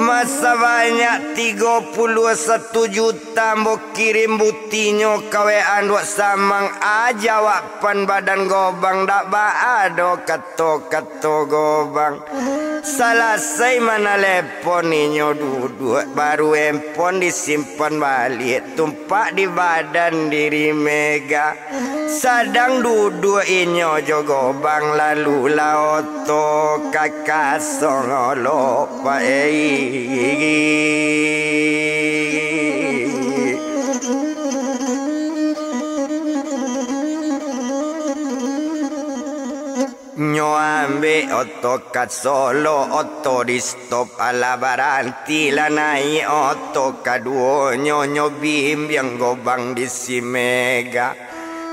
Masabanyak tigo puluah satu juta ambo kirim butinyo ka WA Nduak Samang, a jawaban badan Gobang, dak baa doh kato-kato Gobang. Salasai manalepon inyo duduak, baru empon disimpan baliak, tumpak di badan diri Mega. Sadang duduak inyo jo Gobang, lalu lah oto ka kasongo lo paei. Nyo ambek oto ka Solo, oto di stop, alah baranti, lah naiak oto kaduonyo, nyo bimbiang Gobang di si Mega.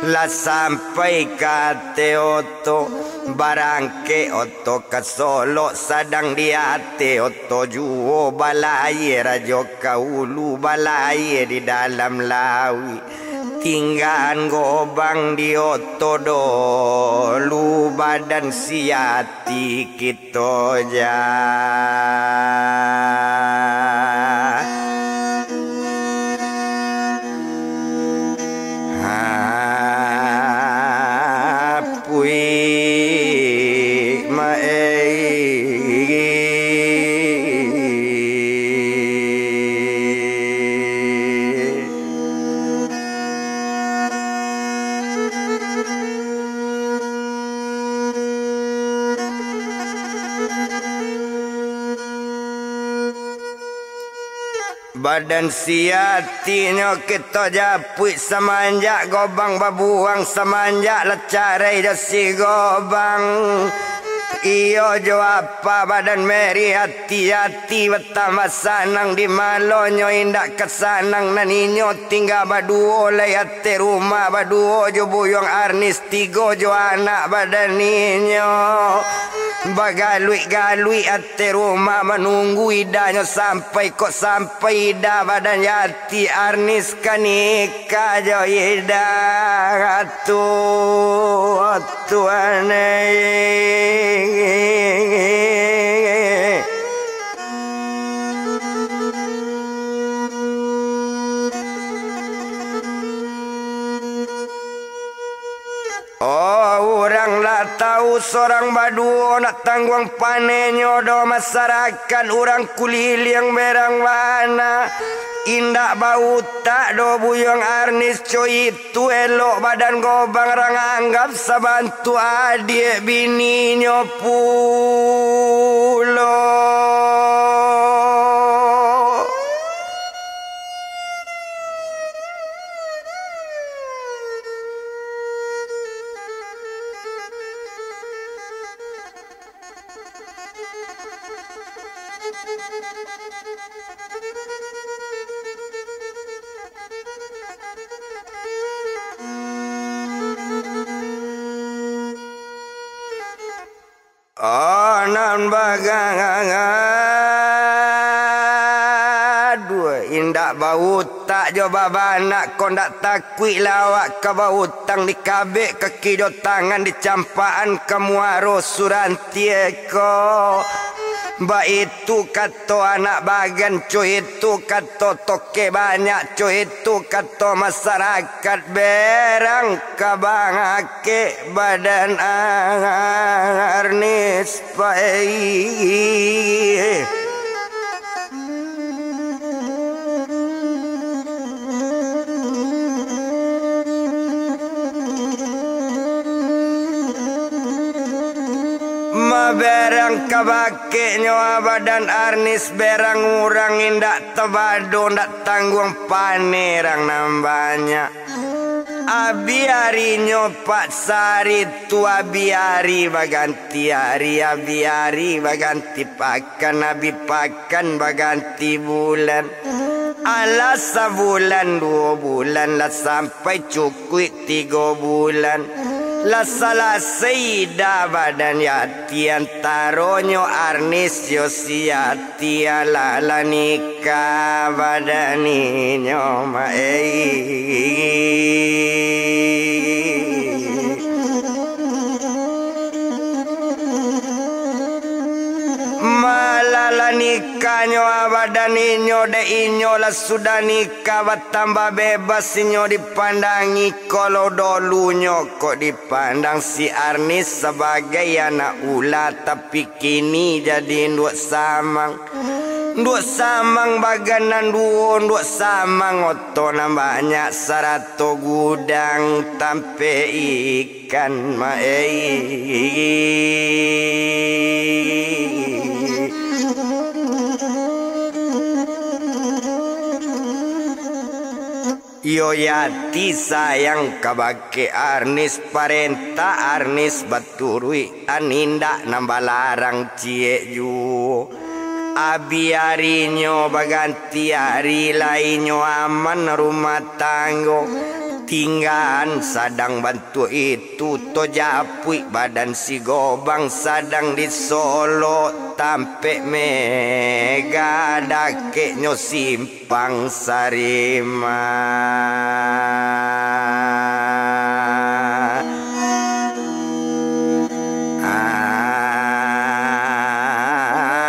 Lah sampai ka ateh oto, barangkek oto ka Solo, sadang di ateh oto juo, balayia rajo ka ulu, balayia di dalam lauik. Tinggaan Gobang di oto dolu, badan siati kito ja. Apuik maei. Badan siatinyo kito japuik samanjak Gobang babuang, samanjak lah carai jo si Gobang. Iyo jo apa badan Meri ati-ati batambah sanang, di malonyo indak ka sanang nan inyo tingga baduo lai ateh rumah, baduo jo Buyuang Arnis, tigo jo anak badan inyo. Bagaluik-galuik ateh rumah manunggu idanyo sampai, kok sampai ida badan yati Arnis ka nikah jo ida. Atu, atu anai. Oh, urang lah tau, sorang baduo nak tangguang panehnyo doh, masarakat urang kuliliang berang bana. Indak bautak doh Buyuang Arnis, co itu elok badan Gobang rang anggap sabantu adiak bininyo pulo. Anan bagaduah indak bautak jo babanak, kok ndak takuik lah awak ka bautang, dikabek kaki jo tangan, dicampakan ka muaro surantie ko. Baitu kato anak bagan, co itu kato tokeh banyak, co itu kato masarakat berang ka bangak. Kek badan Arnis pai. Maberang kabakeknyo badan Arnis, berang urang indak tabado, ndak tangguang panerang nan banyak. Abih arinyo paksa ari tu, abih ari baganti ari, abih ari baganti pakan, abih pakan baganti bulan. Alah sabulan, duo bulan, lah sampai cukuik tigo bulan. Lah salasai idah badan yati, antaronyo Arnis yo si Yati. Tialah lah nikah badan inyo, ma-, ei. Malah lah Kanyo badan inyo, dek inyo lah sudah nikah, batambah bebas inyo dipandangi. Kalau dolunyo kok dipandang si Arnis sabagai anak ula, tapi kini jadi induak samang. Induak samang bagan nan duo, induak samang oto nan banyak, sarato gudang tampek ikan, ma-ei. Iyo, Yati sayang kabake Arnis, parentah Arnis baturuik, an indak nan balarang ciek juo. Abi arinyo baganti ari, lainyo aman rumah tanggo. Tinggaan sadang bantuak itu, tojapuik badan si Gobang sadang disolok tampek Mega dakeknyo simpang Sarima.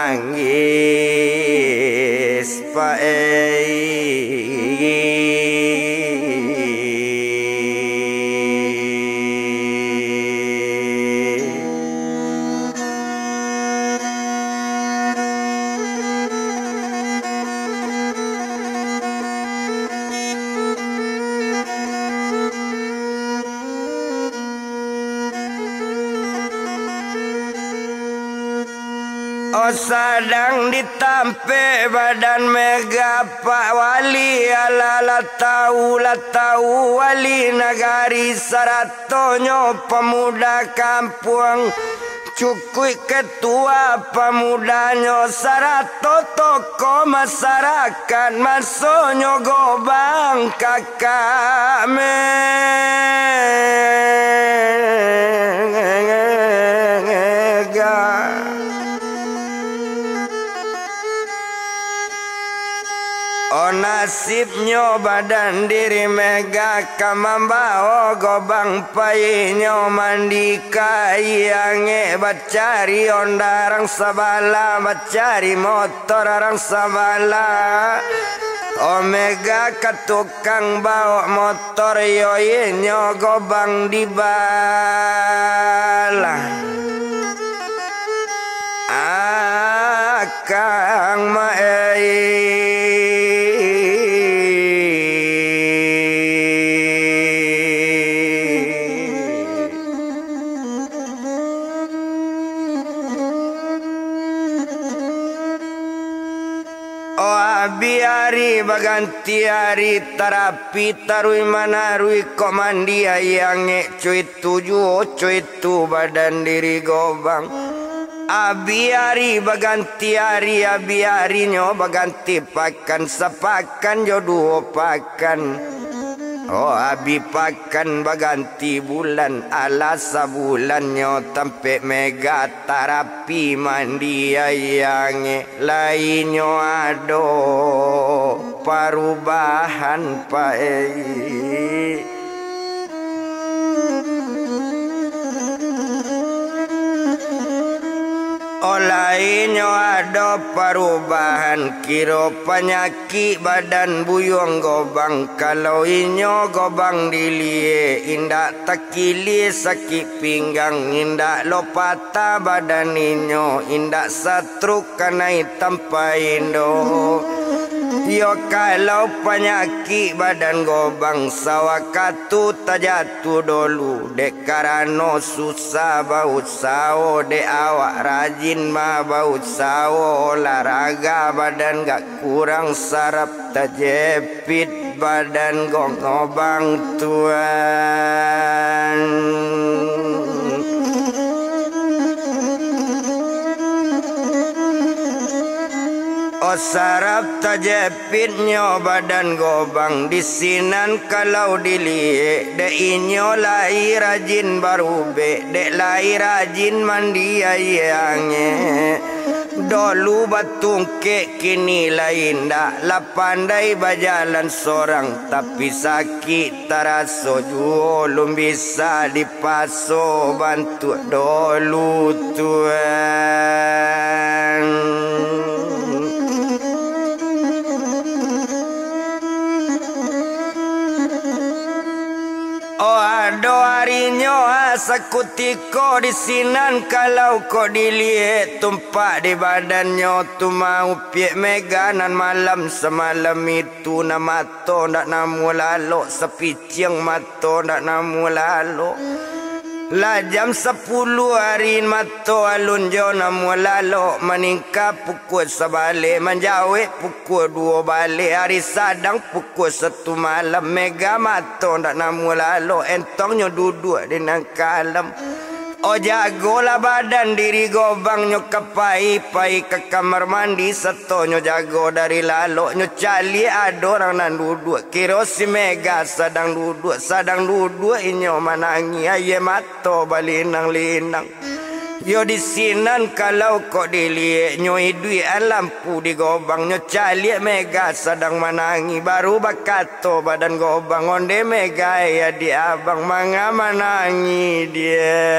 Anggis paei. Oh, sadang ditampek badan Mega, Pak Wali, alah, lah tau, lah tau, wali nagari saratonyo pamuda kampuang, cukuik ketua pamudanyo sarato tokoh masarakat masonyo Gobang ka Kak Mega. Oh, nasibnyo badan diri Mega ka mambawo Gobang painyo mandi ka Iangek, bacari ondarang sabalah, bacari motor arang sabalah. Oh, Mega ka tukang bawok motor, yo inyo Gobang dibalah. Akang ma-ei. Oh, abi ari baganti ari, tarapi taruih manaruih, kok mandi Iangek co itu juo, co itu badan diri Gobang. Abi ari baganti ari, abi arinyo baganti pakan, sapakan jo duo pakan. Oh, abi pakan baganti bulan, alah sabulannyo tampek Mega tarapi mandi Iangek, lainyo ado parubahan paei. Oh, lainyo ado parubahan, kiro panyakik badan buyuang Gobang. Kalau inyo Gobang diliek, indak takilia sakik pinggang, indak lo patah badan inyo, indak satruk kanai tampa indo. Iyo, kalau panyakik badan Gobang sawakatu tajatuah dolu, dek karano susah bausawo, dek awak rajin ma bausawo, olahraga badan gak kurang sarap, tajepit badan Gobang tuan. Oh, sarap tajepitnyo badan Gobang di sinan kalau diliek, dek inyo lai rajin barubek, dek lai rajin mandi aia angek. Dolu batungkek, kini lai indak, lah pandai bajalan sorang, tapi sakik taraso juo, lun bisa dipaso bantuak dolu tuan. Sakutiko di sinan kalau kok diliek tumpak di badannyo tu maupiak Mega nan malam samalam itu nan mato ndak namuah lalok, sapiciang mato ndak namuah lalok. Lah jam sapuluah ari mato alun jo namuah lalok, maningka pukua sabaleh, manjawek pukua duo baleh, ari sadang pukua satu malam, Mega mato ndak namuah lalok, entongnyo duduak di nan kalam. Oh, jagolah badan diri Gobang, nyo ka pai, pai ka kamar mandi, satonyo jago dari lalok, nyo caliak ado urang nan duduak, kiro si Mega sadang duduak, sadang duduak inyo manangih, aia mato balinang-linang. Yo di sinan kalau kok diliek, nyo iduikan lampu di Gobang, nyo caliak Mega sadang manangih, baru bakato badan Gobang, "Onde Mega, eh, adiak abang, manga manangih, diak?"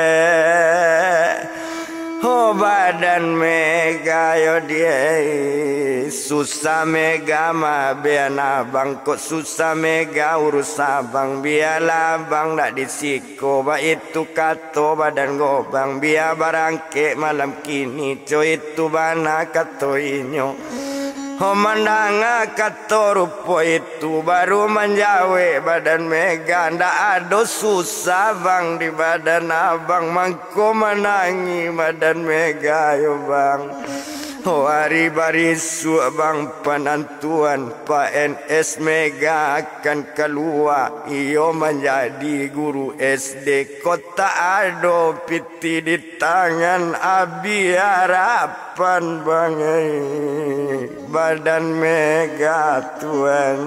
"Ho badan Mega yo, diak, eh, susah Mega mabian abang, kok susah Mega urus abang, bialah abang ndak di siko." Ko baitu kato badan Gobang, bia barangkek malam kini, co itu bana kato inyo. Ho mandanga kato rupo itu, baru manjawek badan Mega, ndak ado susah bang di badan abang, mangko manangih badan Mega yo bang. Ho ari barisuak bang, panantuan P N S Mega akan kalua, iyo manjadi guru S D, kok tak ado pitih di tangan, abih arapan bang, eh, badan Mega tuan.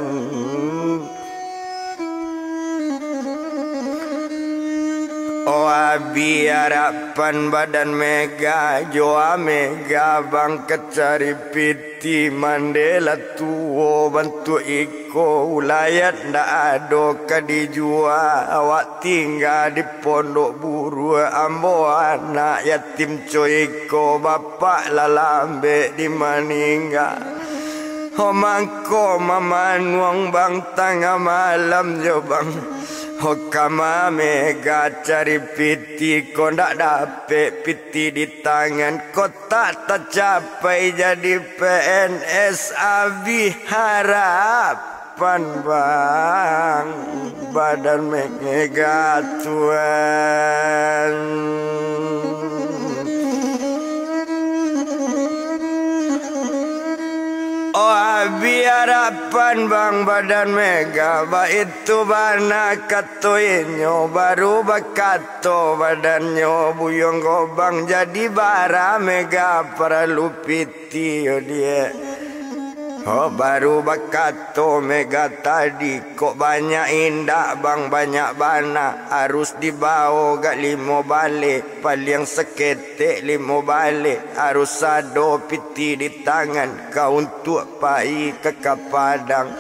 Oh, abih arapan badan Mega, jo a Mega bang ka cari pitih. Ti mandeh lah tuo bantuak iko, ulayat ndak ado ka dijua, awak tingga di pondok buruak, ambo anak yatim co iko, bapak lah lambek di maningga. Ho mangko mamanuang bang tangah malam jo bang. Ho kama Mega cari pitih ko ndak dapek pitih di tangan ko. Tak tacapai jadi P N S, abih harapan bang, badan Mega tuan. Oh, abih harapan bang, badan Mega, baitu bana kato inyo, baru bakato badannyo, Buyuang Gobang, jadi bara Mega paralu pitih yo diak. Oh, baru bakato Mega tadi, kok banyak indak bang, banyak bana, harus dibao gak limo baleh, paliang saketek limo baleh, harus ado pitih di tangan, ka untuak pai ka, ka Padang.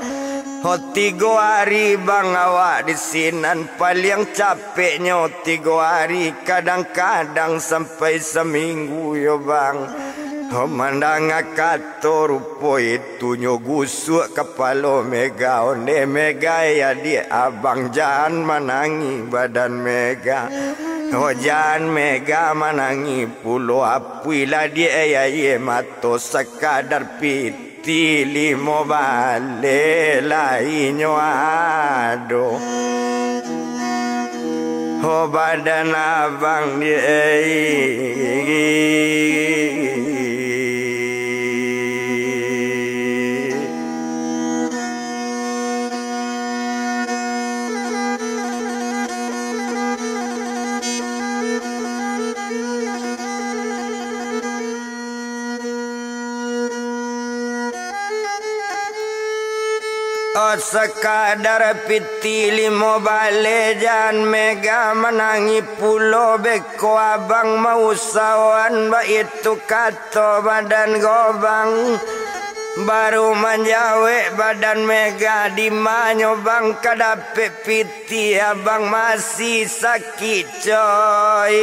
Ho, tigo ari bang awak di sinan, paliang capeknyo tigo ari, kadang-kadang sampai saminggu yo bang. Ho, mandanga kato rupo itu, nyo gusuak kapalo Mega, onde Mega, eh, adiak abang, jan manangih badan Mega. Ho, jan Mega manangih pulo, apuilah diak, eh, aia mato, sakadar pitih limo baleh lah inyo ado. Ho badan abang di, eh. Oh, sakadar pitih limo baleh, jan Mega manangih pulo, beko abang mausahoan, baitu kato badan Gobang. Baru manjawek badan Mega, dimanyo bang ka dapek pitih, abang masih sakik coiko.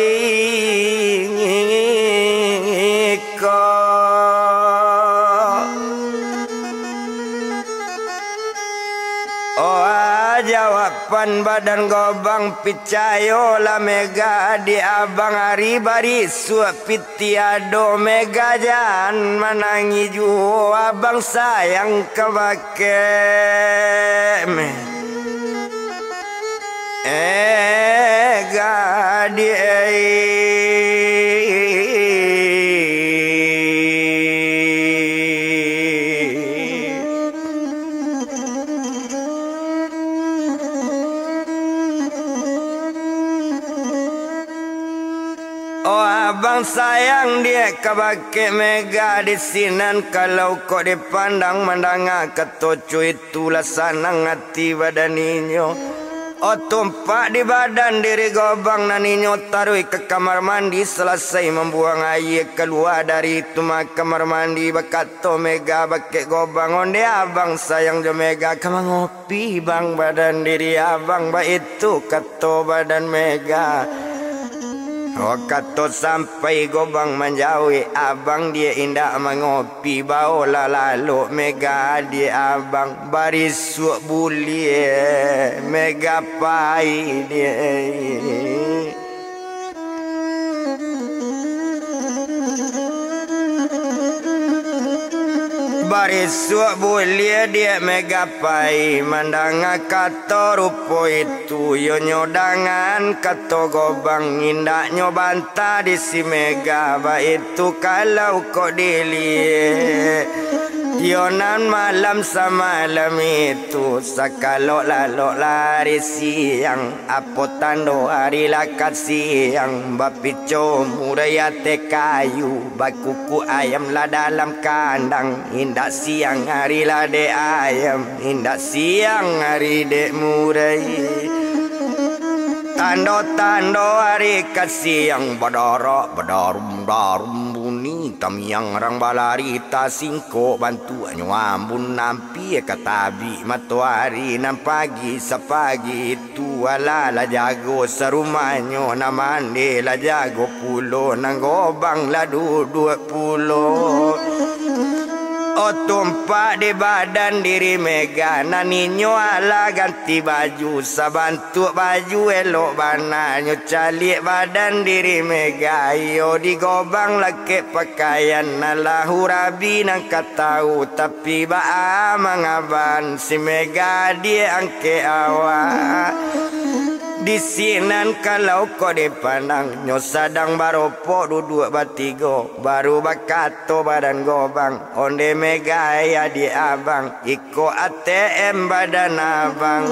Oh, Jawaban badan Gobang, picayolah Mega, di abang ari barisuak piti ado Mega, jan manangih juo, abang sayang kabake Mega di Oh, abang sayang diak kabake Mega, di sinan kalau kok dipandang mandanga kato cuitu, lah sanang ati badan inyo. Oh, tumpak di badan diri Gobang, nan inyo taruih ka kamar mandi, salasai mambuang aia kalua dari itu mah kamar mandi, bakato Mega bakeh Gobang, onde abang sayang jo Mega ka mangopi. Pi bang, badan diri abang baitu, kato badan Mega. Oh, kato sampai Gobang manjawek, abang diak indak mangopi, baolah lalok Mega diak abang, barisuak buliah Mega pai diak. Barisuak buliah diak Mega pai, mandanga kato rupo itu, iyonyo dangan kato Gobang, indaknyo bantah di si Mega, baitu kalau kok diliek. Iyo nan malam samalam itu, sakalok lalok lah ari siang. Apo tando ari lah ka siang, bapico murai ateh kayu, bakukuk ayam lah dalam kandang, indak siang ari lah dek ayam, indak siang ari dek murai. Tando-tando ari ka siang, badarak, badarum-darum bunyi, tamiang rang balari, tasingkok bantuaknyo ambun, ampia ka tabik matoari, nan pagi sapagi tu, alah lah jago sarumahnyo, nan mandeh lah jago pulo, nan Gobang lah duduak pulo. Oh, tumpak di badan diri Mega, nan inyo alah ganti baju, sabantuak baju elok bana, nyo caliak badan diri Mega, iyo di Gobang lakek pakaian, alah urabi nan ka tau, tapi baa mangaban si Mega diak angkek awak. Di sinan kalau kok dipandang, nyo sadang baropok duduak batigo, baru bakato badan Gobang, onde Mega ai adiak abang, iko A T M badan abang.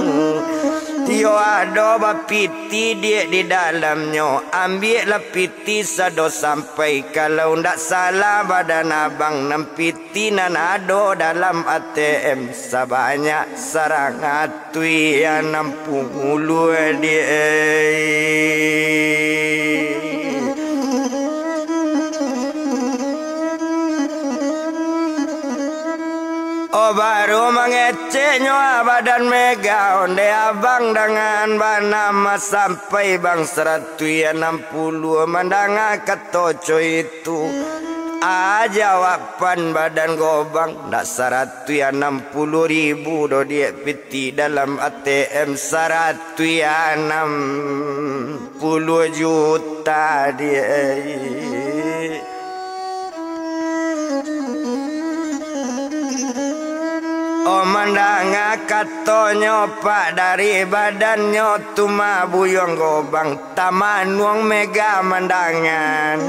Iyo ado bapiti diak di dalamnyo, ambiaklah piti sado sampai, kalau ndak salah badan abang, nan piti nan ado dalam A T M sabanyak saratuih anam puluah diak. Oh, baru mangeceknyo badan Mega, onde abang dangan bana, sampai bang saratuih anam puluah, mandanga kato co itu. Ah, jawaban badan Gobang, ndak saratuih anam puluah ribu doh diak, piti dalam A T M saratuih anam puluah juta diak. Oh, mandanga katonyo pak dari badannyo tu mah buyuang Gobang, tamanuang Mega mandangan.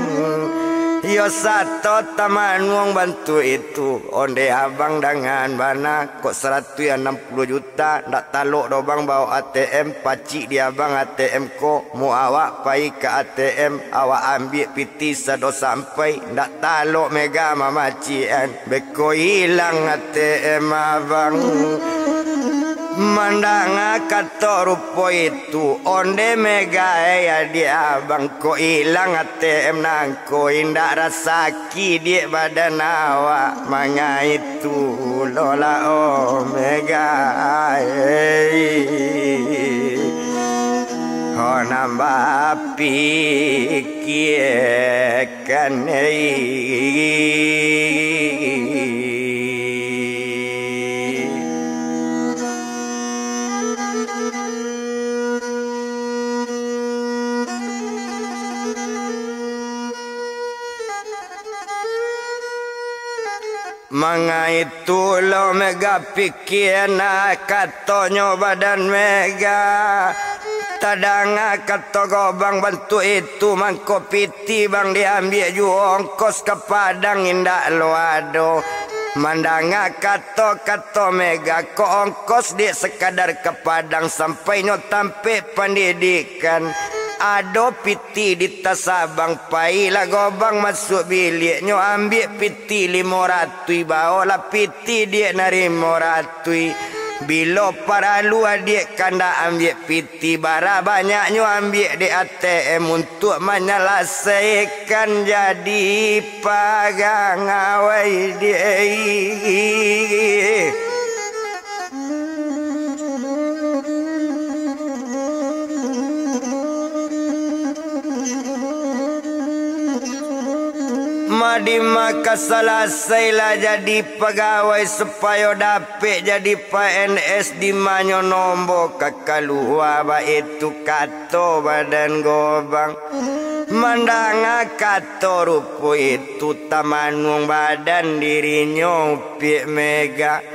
Iyo sato tamanuang bantuak itu, onde abang dangan bana, kok saratuih anam puluah juta, ndak talok doh bang bao A T M, pacik di abang A T M ko, mau awak pai ka A T M, awak ambiak piti sado sampai, ndak talok Mega mamacikan, beko ilang A T M abang. Mandanga kato rupo itu, onde Mega ai adiak abang, kok ilang A T M nangko, indak rasaki diak badan awak, manga itu lo lah, oh Mega ai. Ho nan bapikiakan ai. Manga itu lo Mega pikia, nah, katonyo badan Mega. Tadanga kato Gobang bantuak itu, mangko piti bang diambiak juo, ongkos ka Padang indak lo ado. Mandanga kato-kato Mega, ko ongkos dek sakadar ka Padang, sampainyo tampek pandidikan. Ado piti di tas abang, pailah Gobang masuak biliaknyo, ambiak piti limo ratuih, baolah piti dek nan limo ratuih. Bilo paralu adiak kandak ambiak piti, bara banyaknyo ambiak dek A T M untuak manyalasaikan jadi pagawai dek. Madima ka salasai lah jadi pagawai, supayo dapek jadi P N S, dimanyo nombo ka kalua, baitu kato badan Gobang. Mandanga kato rupo itu, tamanuang badan dirinyo Upiak Mega.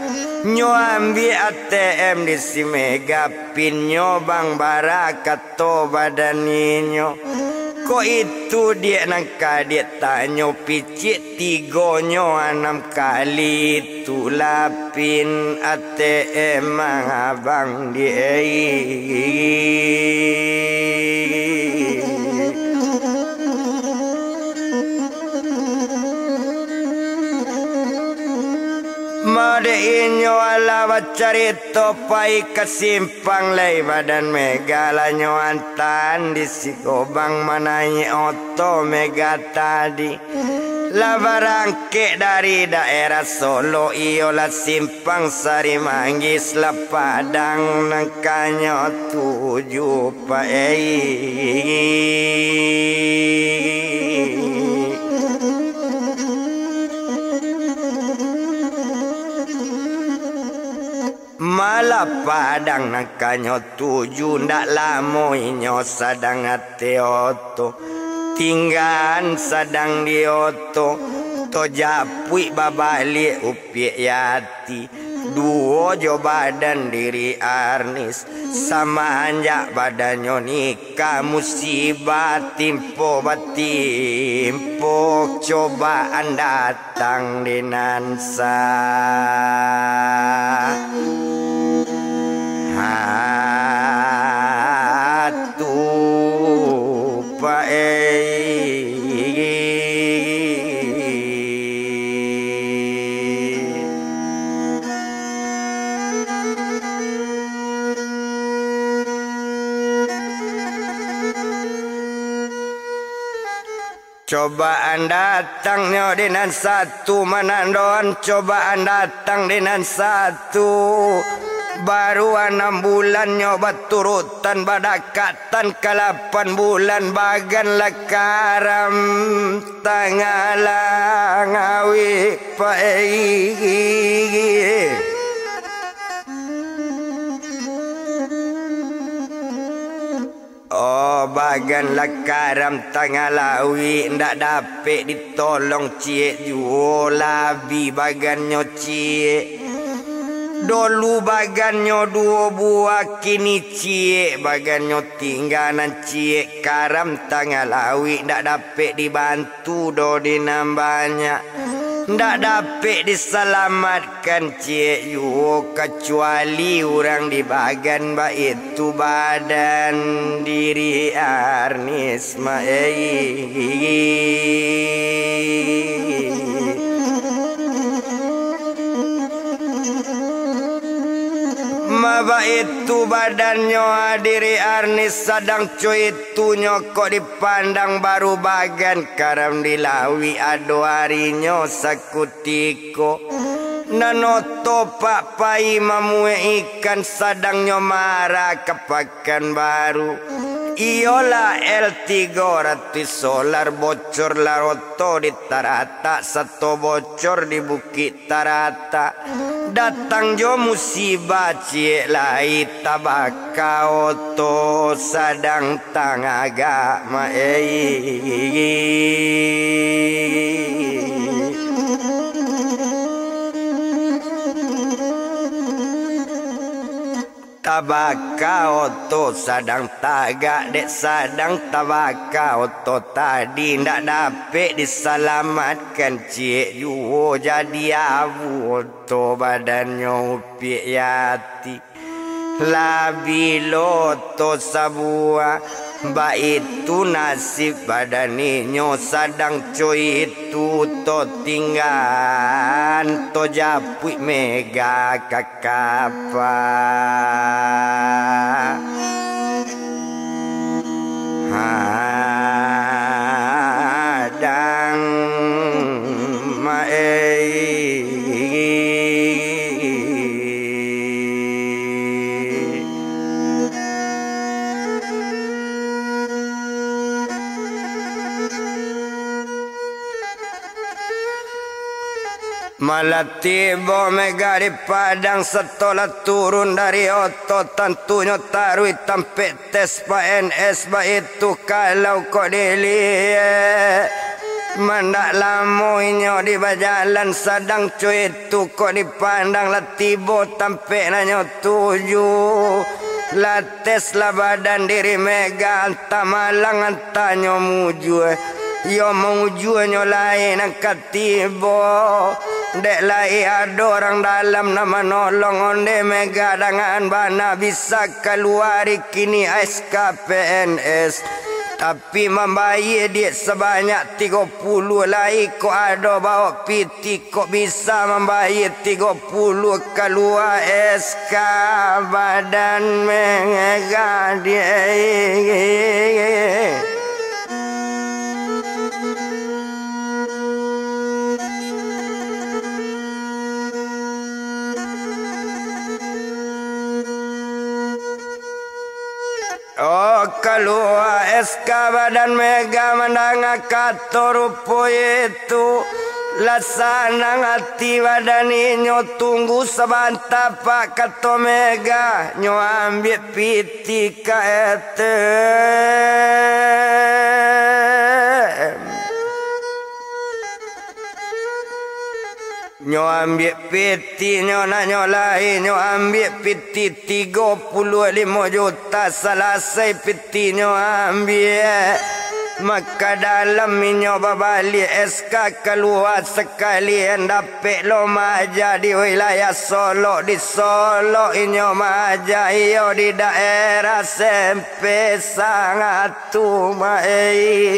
Nyo ambiak A T M di si Mega, pinnyo bang bara kato badan inyo. Ko itu diak nan ka diak tanyo, picik tigonyo anam kali, itulah pin A T M abang diak. Madek inyo alah bacarito, pai ka simpang lai badan Mega, lah nyo antaan di si Gobang manaiak oto Mega tadi. Lah barangkek dari daerah Solo, iyolah simpang Sarimanggis, lah Padang nan ka nyo tuju, Pak ei. Malah Padang nan ka nyo tuju, ndak lamo inyo sadang ateh oto. Tinggaan sadang di oto, tojapuik babaliak Upiak Yati. Duo jo badan diri Arnis, samanjak badannyo nikah, musibah timpo batimpo, cobaan datang di nan sa-, hatu, Pak ei. Cobaan datangnyo di nan satu, manandoan cobaan datang di nan satu. Baru anam bulannyo baturutan, badakatan ka lapan bulan, bagan lah karam tangah lawik, Pak ei. Oh, bagan lah karam tangah lawik, ndak dapek ditolong ciek juo, labi bagannyo ciek. Dolu bagannyo duo buah, kini ciek bagannyo tingga nan ciek, karam tangah lawik, ndak dapek dibantu tu doh di nan banyak, ndak dapek disalamatkan ciek juo, kacuali urang di bagan, baitu badan diri Arnis, Mak ei. Ma baitu badannyo diri Arnis, sadang cuit tu nyo kok dipandang baru bagan karam di lawik, ado arinyo sakutiko. Nan oto pak pai mamuek ikan, sadang nyo maarah ka Pakanbaru. Iyolah L tigo ratuih solar, bocor lah oto di Taratak, sato bocor di Bukik Taratak. Datang jo musibah ciek lai, tabaka oto sadang tangagak, Mak ei. Tabaka oto sadang tagak, dek sadang tabaka oto tadi, ndak dapek disalamatkan, ciek juo jadi abu oto, badannyo upiak yati. Lah bilo oto sabuah, baitu nasib badan inyo, sadang co itu to tinggaan, to japuik mega ka kapa. Hadang maei. Malah tibo mega di Padang, sato lah turun dari oto, tantunyo taruih tampek tes P N S baitu. Kalau kok diliek, mandak lamo inyo di bajalan, sadang co itu kok dipandang lah tibo tampek nanyo tuju. Lah tes lah badan diri mega, antah malang antah nyo mujua. Iyo, mujua nyo lai nan ka tibo. Dek lai ado urang dalam nan manolong, onde mega dangan bana bisa kalua ari kini S K P N S. Tapi mambayia diek sabanyak tigo puluah lai, kok ado baok piti, kok bisa mambayia tigo puluah kalua S K badan mega diek. Oh, kalua S K badan mega mandanga kato rupo itu. Lah sanang ati badan inyo, tunggu sabanta pak, kato mega, nyo ambiak piti ka A T M. Nyo ambiak piti nyo, nak nyo lai nyo ambiak piti tigo puluah limo juta. Salasai piti nyo ambiak, maka dalam inyo babaliak S K kalua sakalian, dapek lo maaja di wilayah Solok, di Solok inyo maaja, iyo di daerah Sempesang tu maei.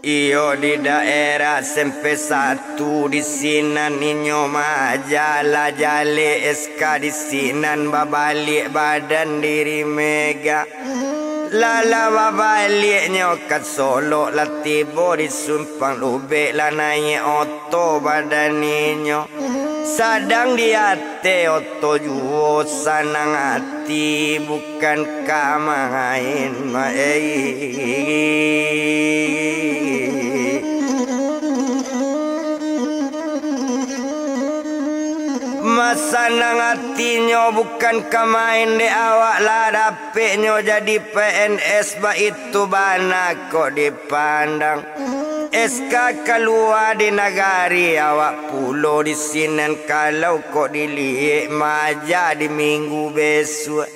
Iyo di daerah Sempesang tu, di sinan inyo maaja, lah jaleh S K di sinan babaliak badan diri mega. Lah, lah babaliaknyo ka Solok, lah tibo di Simpang Lubek, lah naiak oto badan inyo. Sadang di ateh oto juo, sanang ati bukan ka main, maei. Masanang atinyo bukan ka main, dek awak lah dapeknyo jadi P N S, baitu bana kok dipandang. S K kalua di nagari awak pulo di sinan, kalau kok diliek maaja di minggu besuak.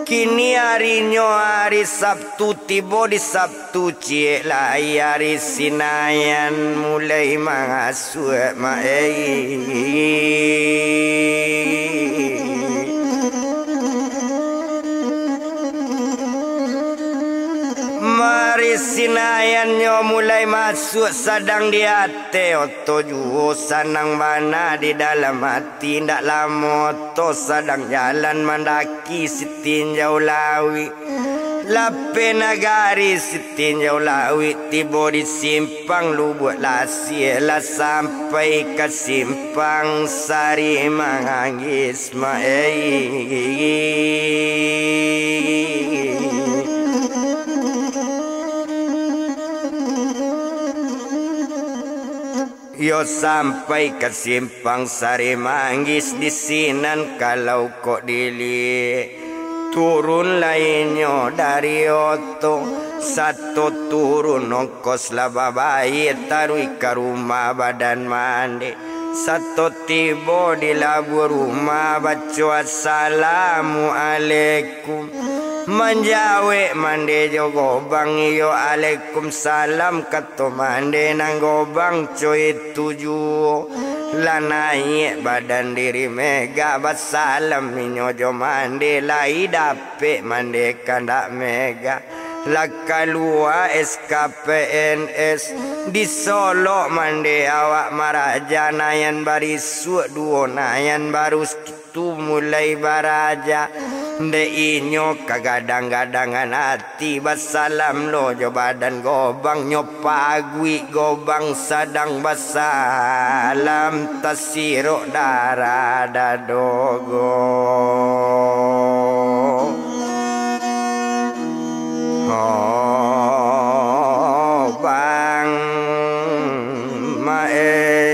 Kini arinyo ari Sabtu, tibo di Sabtu ciek lai ari Sinayan mulai mangasuak, maei. Mari Sinayan nyo mulai masuak, sadang di ateh oto juo, sanang bana di dalam ati. Indak lamo oto sadang jalan mandaki Sitinjau Lawik. Lapeh nagari Sitinjau Lawik, tibo di Simpang Lubuak Lasia, lah sampai ka Simpang Sari Manganggis, maei. Iyo sampai ka Simpang Sari Manggis di sinan, kalau kok diliek. Turun lai inyo dari oto, sato turun ongkos lah babayie, taruih ka rumah badan mande. Sato tibo di labuah rumah, baco assalamualaikum. Manjawek mande jo Gobang, iyo alaikum salam, kato mande nan Gobang co itu juo. Lah naiak badan diri Mega, basalam inyo jo mande, lai dapek mande kandak Mega. Lah kalua S K P N S, disolok mande awak maraja, nayan barisuak duo, nayan baru tu mulai baraja. Dek inyo kagadang-gadangan ati, basalam lo jo badan Gobang, nyo paguik Gobang sadang basalam, tasirok darah dado Gobang. Maei.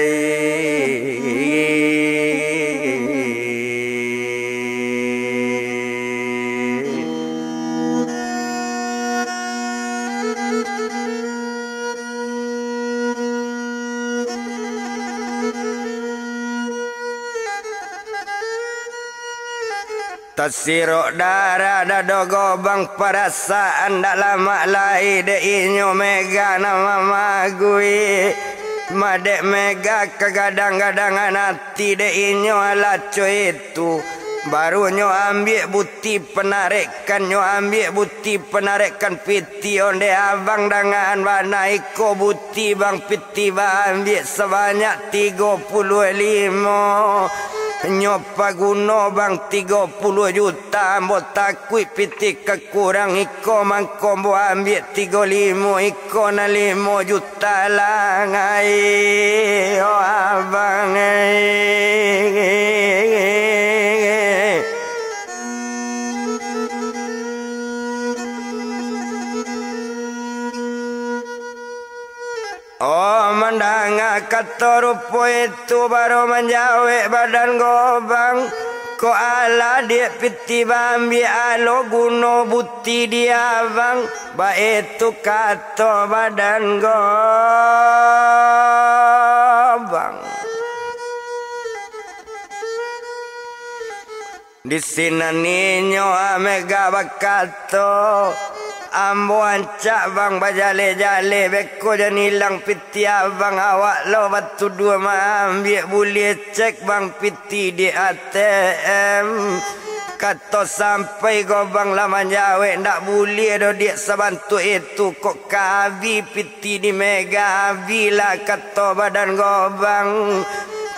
Tasirok darah dado Gobang, parasaan dak lamak lai dek inyo Mega nan mamagui. Madek Mega kagadang-gadangan ati dek inyo alaco itu. Baru nyo ambiak buti panarekan, nyo ambiak buti panarekan piti onde abang dangan bana iko buti bang piti baambiak sabanyak tigo puluah limo. Nyo paguno bang tigo puluah juta, ambo takuik piti ka kurang iko, mangko ambo ambiak tigo limo iko, nan limo juta lah ngai, o abang ai. Oh, mandanga kato rupo itu, baru manjawek badan Gobang, kok alah diak piti baambiak alo guno buti di abang, baitu kato badan Gobang. Di sinan inyo Mega bakato, ambo ancak bang bajaleh-jaleh, beko jan ilang piti abang, awak lo batuduah maambiak buliah, cek bang piti di A T M. Kato sampai Gobang lah manjawek, ndak buliah doh diak sabantuak itu, kok ka abih piti Ti di Mega abih lah kato badan Gobang.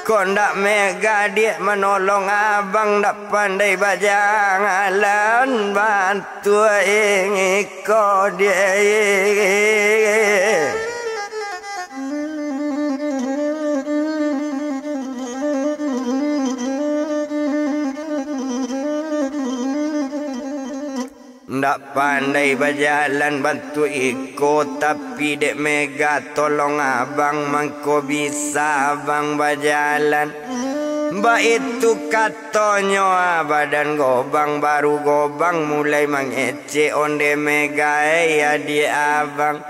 Kok ndak Mega diak manolong abang, ndak pandai bajalan bantuak iko diak. Ndak pandai bajalan bantuak iko, tapi dek Mega tolong abang, mangko bisa abang bajalan. Baitu katonyo, ah, badan Gobang, baru Gobang mulai mangecek onde Mega, eh, adiak abang.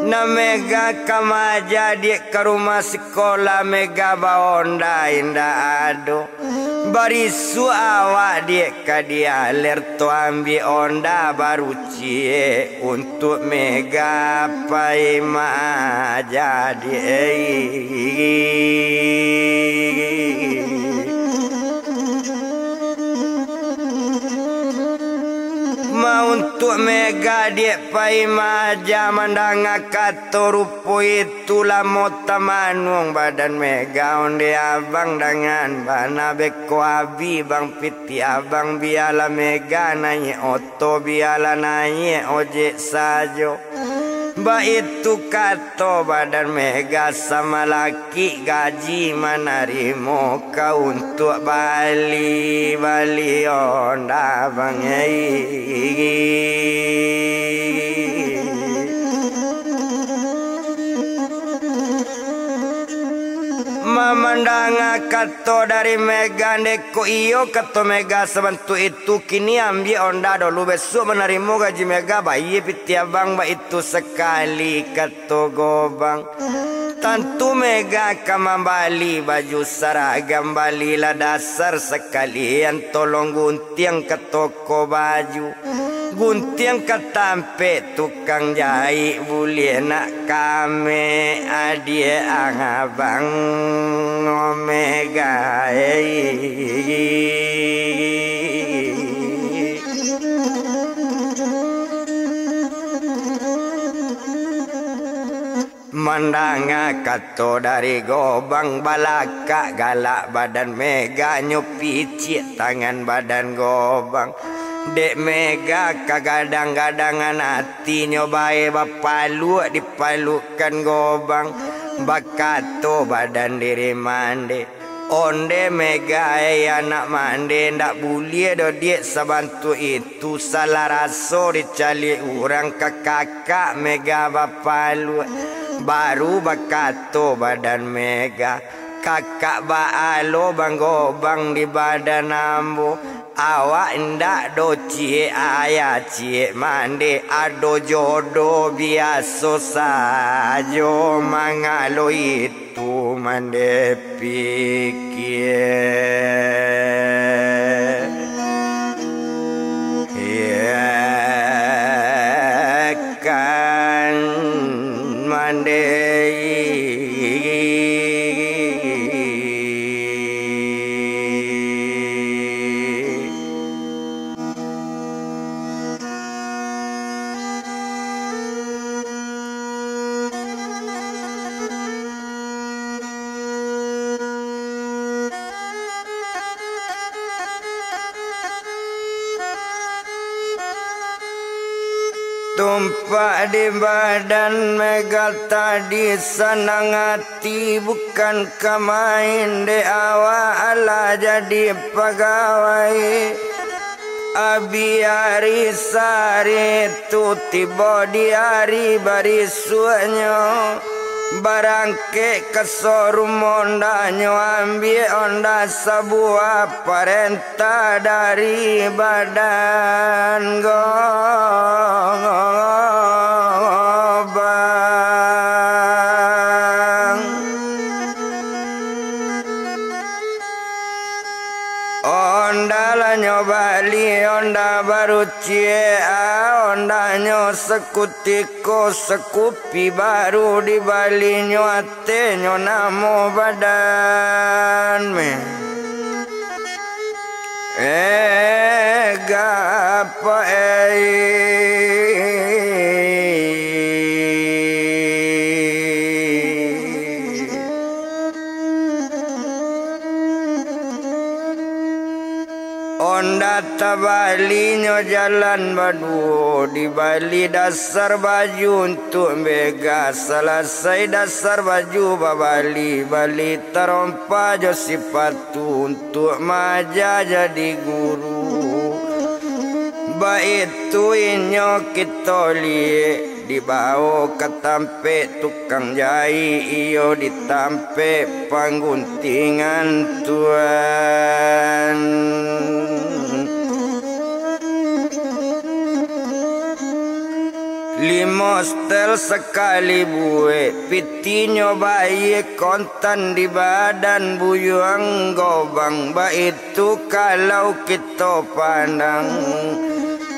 Nan Mega ka maaja diak ka rumah sikolah, Mega baonda indak ado. Barisuak awak diak ka dialer tu, ambiak onda baru ciek untuak Mega pai maaja diak. Ma untuak Mega diak pai maaja, mandanga kato rupo itu, lamo tamanuang badan Mega onde abang dangan bana, beko abih bang piti abang, bialah Mega naiak oto, bialah naiak ojek sajo. Baitu kato badan Mega, samalakik gaji manarimo ka untuak bali, bali onda bang, eh. Mamandanga kato dari Mega, ndeh kok iyo kato Mega sabantuak itu, kini ambiak onda dulu, bisuak manarimo gaji Mega, bayia pitih abang, baitu sakali kato Gobang. Tantu Mega ka mambali baju saragam, balilah dasar sakalian, tolong guntiang ka toko baju. Guntiang ka tampek tukang jaik, buliah nak kami adiak abang Mega. Mandanga kato dari Gobang, balakak galak badan Mega, nyo piciak tangan badan Gobang. Dek Mega kagadang-gadangan atinyo, bae bapaluak dipalukkan Gobang. Bakato badan diri mande, Onde Mega, eh, anak mande, ndak buliah doh diak sabantuak itu, salah raso dicaliak urang ka kakak Mega bapaluak. Baru bakato badan Mega, kakak baa lo Bang Gobang di badan ambo, awak indak doh ciek ayah ciek mande, ado jodoh biaso sajo mangalo itu. Tu mande pikia, ya kan, mande. Tumpak di badan Mega tadi sanang ati, bukan ka main dek awak alah jadi pagawai. Abih ari sari tu tibo di ari barisuaknyo, barangkek ka sorum ondanyo, ambiak onda sabuah parentah dari badan Gobang. Onda lah nyo bali, onda baru ciek, ah, ondanyo sakutiko, sakupi baru dibalinyo, atenyo namo badan meh. Eh, gapa, eh. Onda tabalinyo jalan baduo, dibali dasar baju untuak Mega. Salasai dasar baju babali, bali tarompa jo sipatu untuak maaja jadi guru. Baitu inyo kito liek, dibao ka tampek tukang jaik, iyo di tampek pangguntingan tuan. Limo setel sakali buek, pitinyo bayie, kontan di badan buyuang Gobang, baitu kalau kito pandang.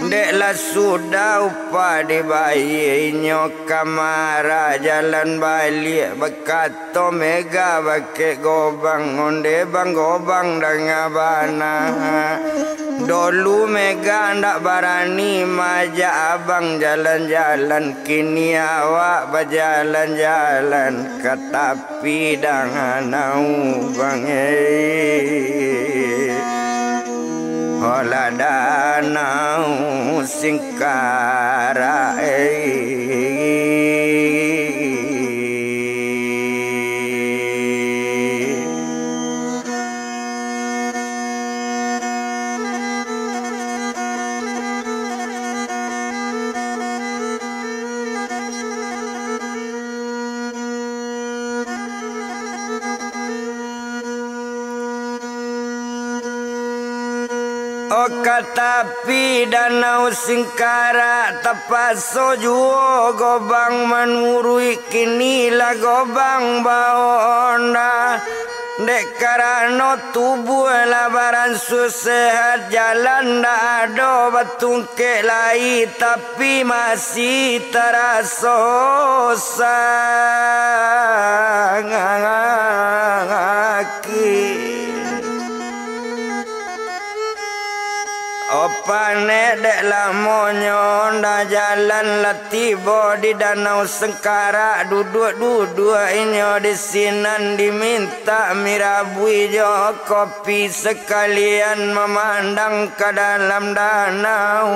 Dek lah sudah upah dibayie, inyo ka marah jalan baliak, bakato Mega bakeh Gobang, onde Bang Gobang danga bana. Dolu Mega ndak barani maajak abang jalan-jalan, kini awak bajalan-jalan ka tapi dangan au bang, eh. Olah danau Singkarak, eh. ka tapi Danau Singkarak, tapaso juo Gobang manuruik, kini lah Gobang baonda. Dek karano tubuah lah baransua sehat, jalan ndak ado batungkek lai, tapi masih taraso sakik. Opanek dek lamonyo ndak jalan, lah tibo di Danau Singkarak, duduak-duduak inyo di sinan, dimintak mirabui jo kopi, sakalian mamandang ka dalam danau.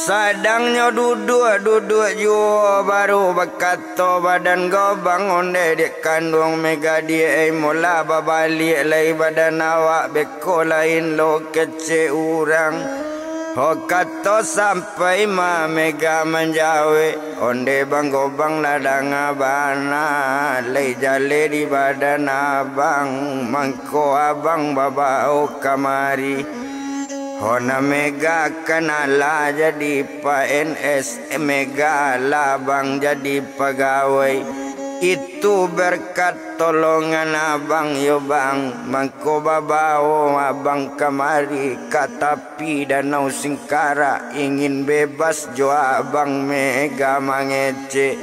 Sadangnyo duduak-duduak juo, baru bakato badan Gobang, ondeh dek kanduang Mega, dek ai molah babaliak lai badan awak, beko lain lo kecek urang. Ho kato sampai ma Mega manjawek, ondeh Bang Gobang lah danga bana, lai jaleh di badan abang, mangko abang babao kamari. Ho nan Mega kan alah jadi P N S, Mega lah bang jadi pagawai. Itu berkat tolongan abang yo bang, mangko babao abang kamari ka tapi Danau Singkarak, ingin bebas jo abang, Mega mangecek.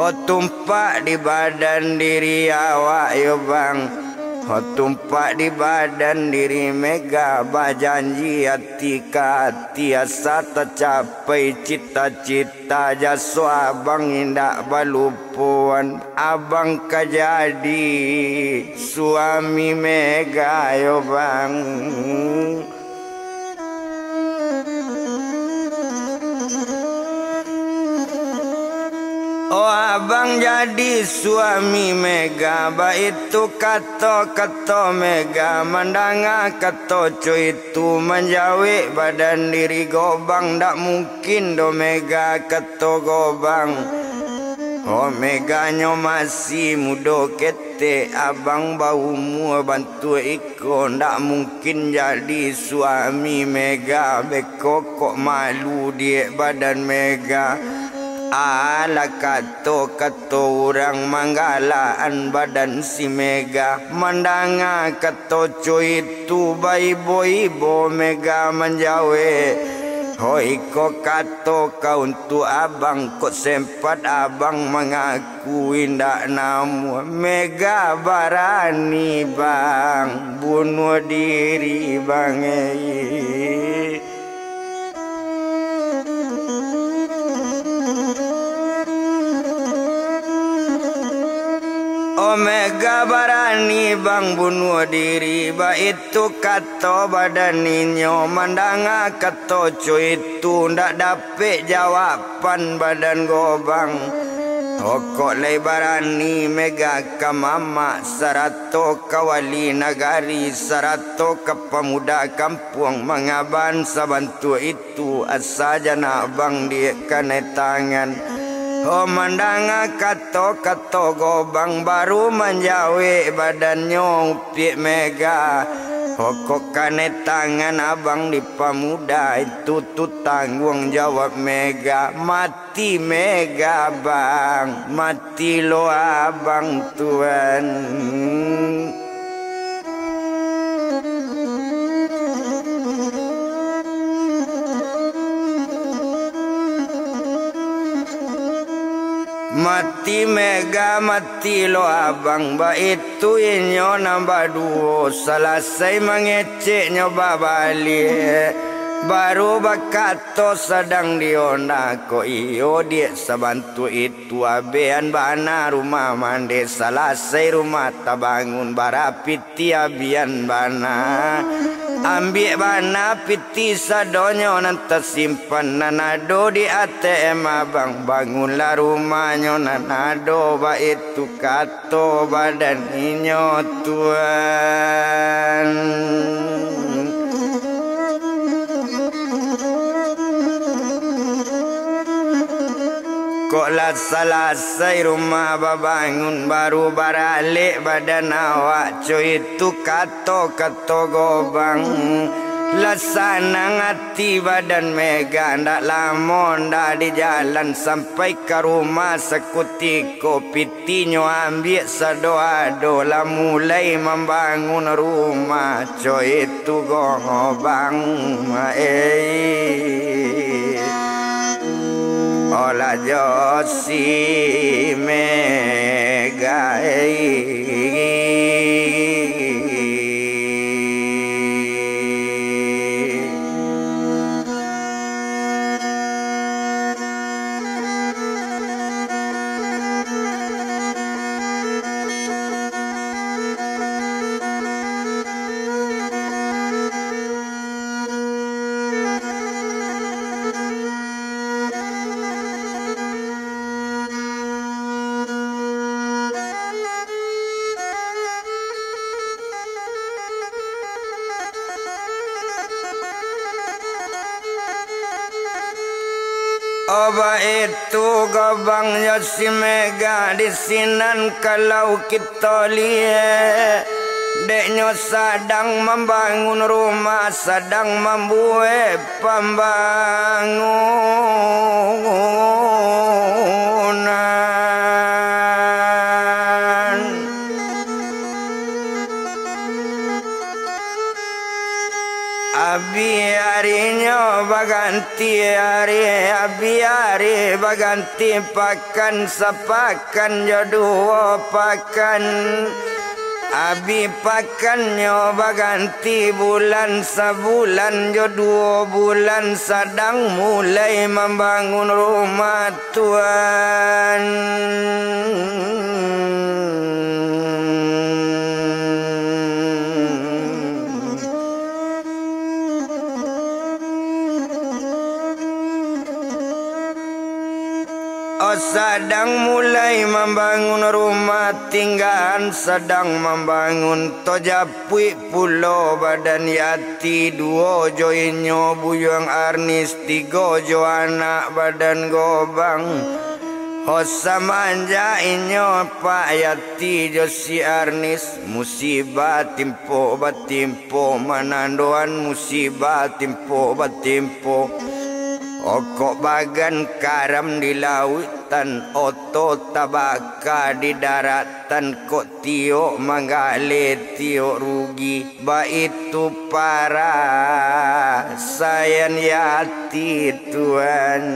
Ho tumpak di badan diri awak yo bang, ho tumpak di badan diri Mega, bajanji ati ka ati, asa tacapai cita-cita, jaso abang indak balupoan, abang ka jadi suami Mega yo bang. Oh, abang jadi suami Mega, baitu kato-kato Mega, mandanga kato co itu, manjawek badan diri Gobang, ndak mungkin doh Mega, kato Gobang. Oh, Mega nyo masih mudo ketek, abang baumua bantuak iko, ndak mungkin jadi suami Mega, beko kok malu dek badan Mega. Alah kato-kato urang, manggalaan badan si Mega, mandanga kato co itu, baibo-ibo Mega manjawek. Ho iko kato ka untuak abang, kok sempat abang mangaku indak namuah, Mega barani bang bunuah diri bang, eh. Oh, Mega barani bang bunuah diri, baitu kato badan inyo, mandanga kato co itu, ndak dapek jawaban badan Gobang. Ho kok lai barani Mega ka mamak, sarato ka wali nagari, sarato ka pamuda kampuang, mangaban sabantuak itu, asa janak bang dek kanai tangan. Ho mandanga kato-kato Gobang, baru manjawek badannyo upiak Mega. Ho kok kanai tangan abang di pamuda, itu tu tangguang jawab Mega. Mati Mega bang, mati lo abang tuan. Mati Mega, mati lo abang, baitu inyo nan baduo, salasai mangecek nyo babaliak, baru bakato sadang di onda, kok iyo dek sabantuak itu, abean bana rumah mande, salasai rumah tabangun, bara piti abian bana. Ambiak bana piti sadonyo nan tasimpan, nan ado di A T M abang, bangunlah rumahnyo nan ado, baitu kato badan inyo tuan. Ko Lah salasai rumah babangun, baru baralek badan awak, co itu kato-kato Gobang. Lah sanang ati badan Mega, ndak lamo ndak di jalan, sampai ka rumah sakutiko, pitinyo ambiak sado-ado, lah mulai mambangun rumah, co itu Gobang, eh. Olah jo si Mega, eh. Oba itu Gobang jo si Mega di sinan kalau kito liek, deknyo sadang mambangun rumah, sadang mambuek pambangunan. Abi arinyo baganti ari, abi ari baganti pakan, sapakan jo duo pakan. Abi pakannyo baganti bulan, sabulan jo duo bulan, sadang mulai mambangun rumah Tuan. Oh, sadang mulai mambangun rumah tinggaan, sadang mambangun, tajapuik pulo badan Yati, duo jo inyo Buyuang Arnis, tigo jo anak badan Gobang. Oh, samanjak inyo Pak Yati jo si Arnis, musibah timpo batimpo, manandoan musibah timpo batimpo. Okok bagan karam di lauik, tan oto tabaka di darat, tan kok tiok manggaleh tiok rugi, baitu parasaian Yati Tuan.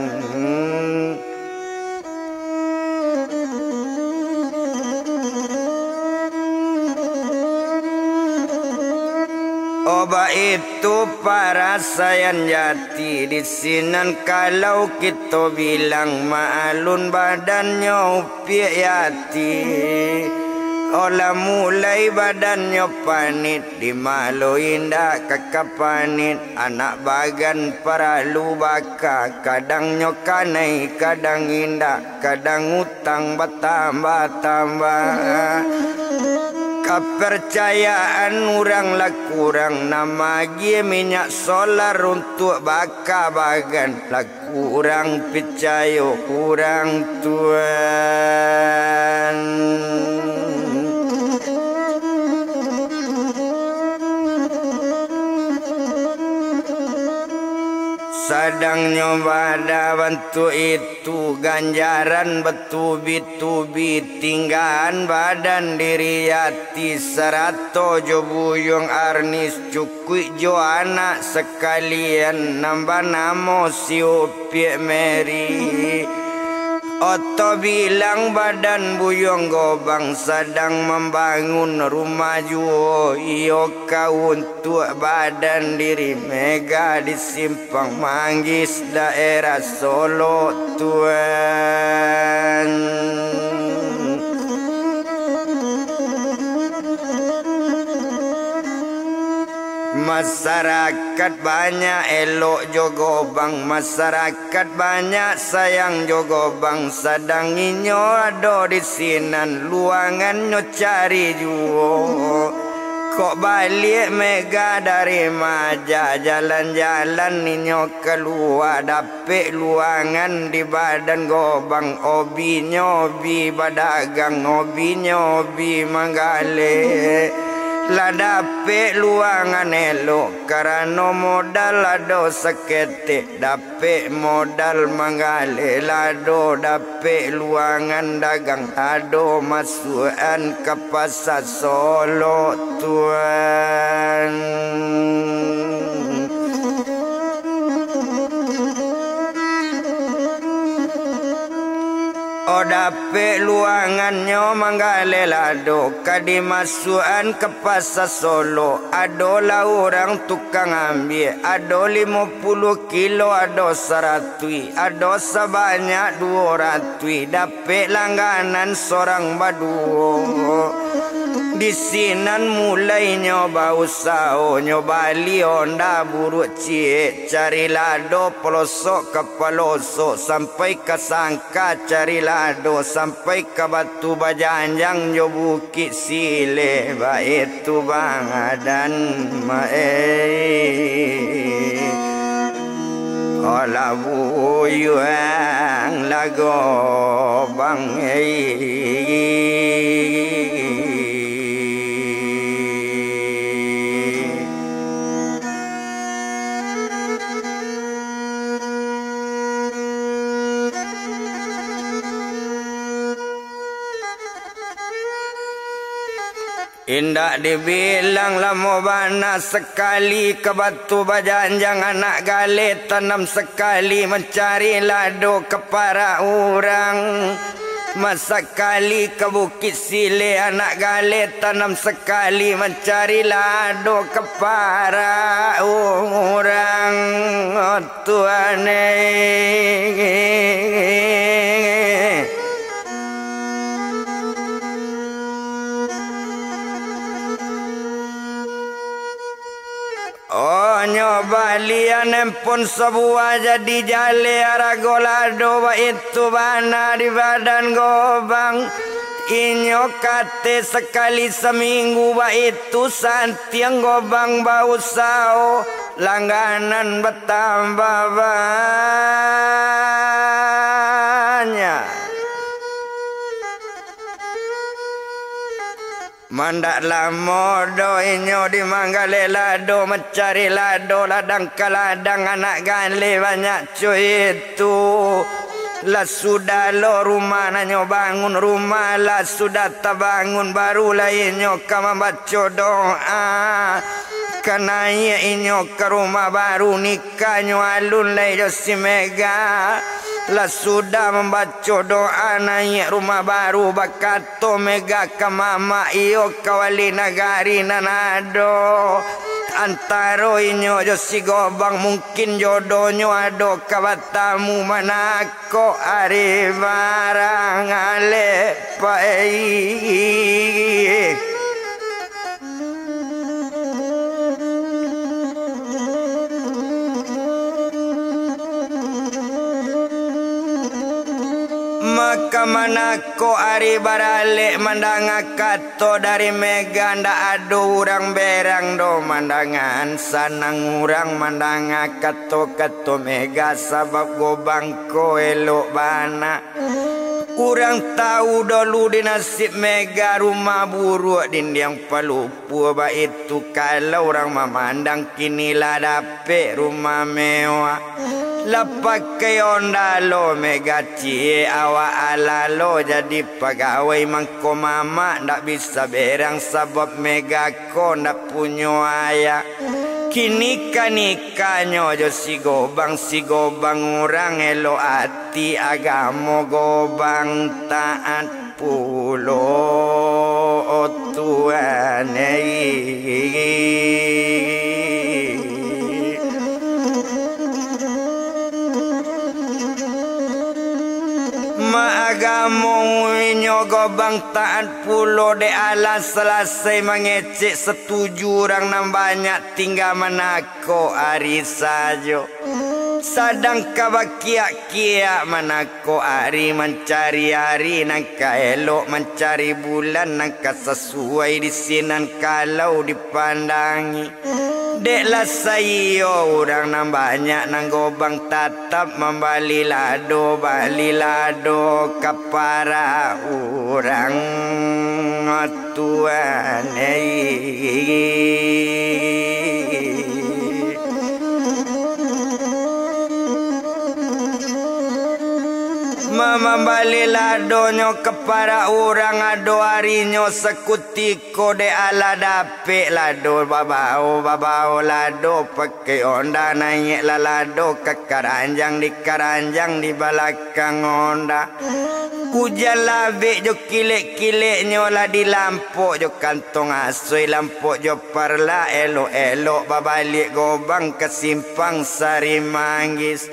Oh, baitu parasaian Yati di sinan, kalau kito bilang, maalun badannyo upiak Yati. Oh, lah mulai badannyo panit, di malo indak ka kapanit, anak bagan paralu baka, kadangnyo kanai, kadang indak, kadang utang batambah-tambah. Kaparcayaan urang lah kurang, nan maagiah minyak solar untuak baka bagan, lah kurang picayo urang Tuan. Sadangnyo bada bantuak itu, ganjaran batubi-tubi, tinggaan badan diri Yati, sarato jo Buyuang Arnis, cukuik jo anak sakalian, nan banamo si Upiak Meri. Oto bilang badan Buyuang Gobang sadang mambangun rumah juo, iyo ka untuak badan diri Mega di Simpang Manggis, daerah Solok Tuan. Masarakat banyak elok jo Gobang, masarakat banyak sayang jo Gobang, sadang inyo ado di sinan, luangannyo cari juo. Kok baliak Mega dari Maja, jalan-jalan inyo kalua, dapek luangan di badan Gobang, obinyo bi badagang, obinyo bi manggaleh. Lah dapek luangan elok, karano modal ado saketek, dapek modal manggaleh, lah ado dapek luangan dagang, ado masuakan ka pasa Solok, Tuan. Oh, dapek luangannyo manggaleh lado, ka dimasuakan ka pasa Solok. Adolah urang tukang ambiak, ado limo puluah kilo, ado saratuih, ado sabanyak duo ratuih, dapek langganan sorang baduo. Di sinan mulainyo bausaho, nyo bali onda buruak ciek, cari lado palosok ka palosok, sampai ka sangka cari lado, sampai ka Batu Bajanjang jo Bukik Sileh, baitu Bang Adan, maeh. Alah buyuang lago Bang, eh. Indak dibilang lamo bana, sakali ka Batu Bajanjang anak galeh tanam, sakali mancari lado ka parak urang. Masakali ka Bukik Sileh anak galeh tanam, sakali mancari lado ka parak urang, oh Tuhan eh. Oh, nyo balian empon sabuah, jadi jaleh arago lado, baitu bana di badan Gobang. Inyo kateh sakali saminggu, baitu santiang Gobang bausaho, langganan batambah banyak. Mandak lamo doh inyo di manggaleh lado, mancari lado ladang ka ladang, anak galeh banyak co itu. Lah sudah lo rumah nan nyo bangun, rumah lah sudah tabangun, barulah inyo ka mambaco doa. Ka naiak inyo ka rumah baru, nikahnyo alun lai jo si Mega. Lah sudah mambaco doa, naiak rumah baru, bakato Mega ka mamak iyo ka wali nagari nan ado. Antaro inyo jo si Gobang, mungkin jodonyo ado ka batamu, manako ari barang alek pai. Maka manako ari baralek mandanga kato dari Mega, ndak ado urang berang doh mandangaan, sanang urang mandanga kato-kato Mega, sabab Gobang ko elok bana. Urang tau dolu di nasib Mega, rumah buruak dindiang palupuah, baitu kalau urang mamandang, kini lah dapek rumah mewah. Lah pakai onda lo Mega ciek, awak alalo jadi pagawai, mangko mamak ndak bisa berang, sabab Mega ko ndak punyo ayah. Kini ka nikahnyo jo si Gobang, si Gobang urang elok ati, agamo Gobang taat pulo, oh Tuhan ei. Maagamo inyo Gobang taat pulo, dek alah salasai mangecek, satuju urang nan banyak, tingga manako ari sajo. Sadang ka bakiak-kiak manakok ari, mancari ari nan ka elok, mancari bulan nan ka sasuai di sinan kalau dipandangi. Dek lah saiyo urang nan banyak nan Gobang tatap mambali lado, bali lado ka parak urang. Tuan, eh. Mamambali ladonyo ka parak urang, ado arinyo sakutiko dek alah dapek lado, babao, babao lado pakai onda, naiaklah lado ka karanjang, di karanjang di balakang onda. Ujan labek jo kilek-kileknyo lah dilampok jo kantong asoi, lampok jo parla, elok-elok babaliak Gobang ka simpang Sari Manggis.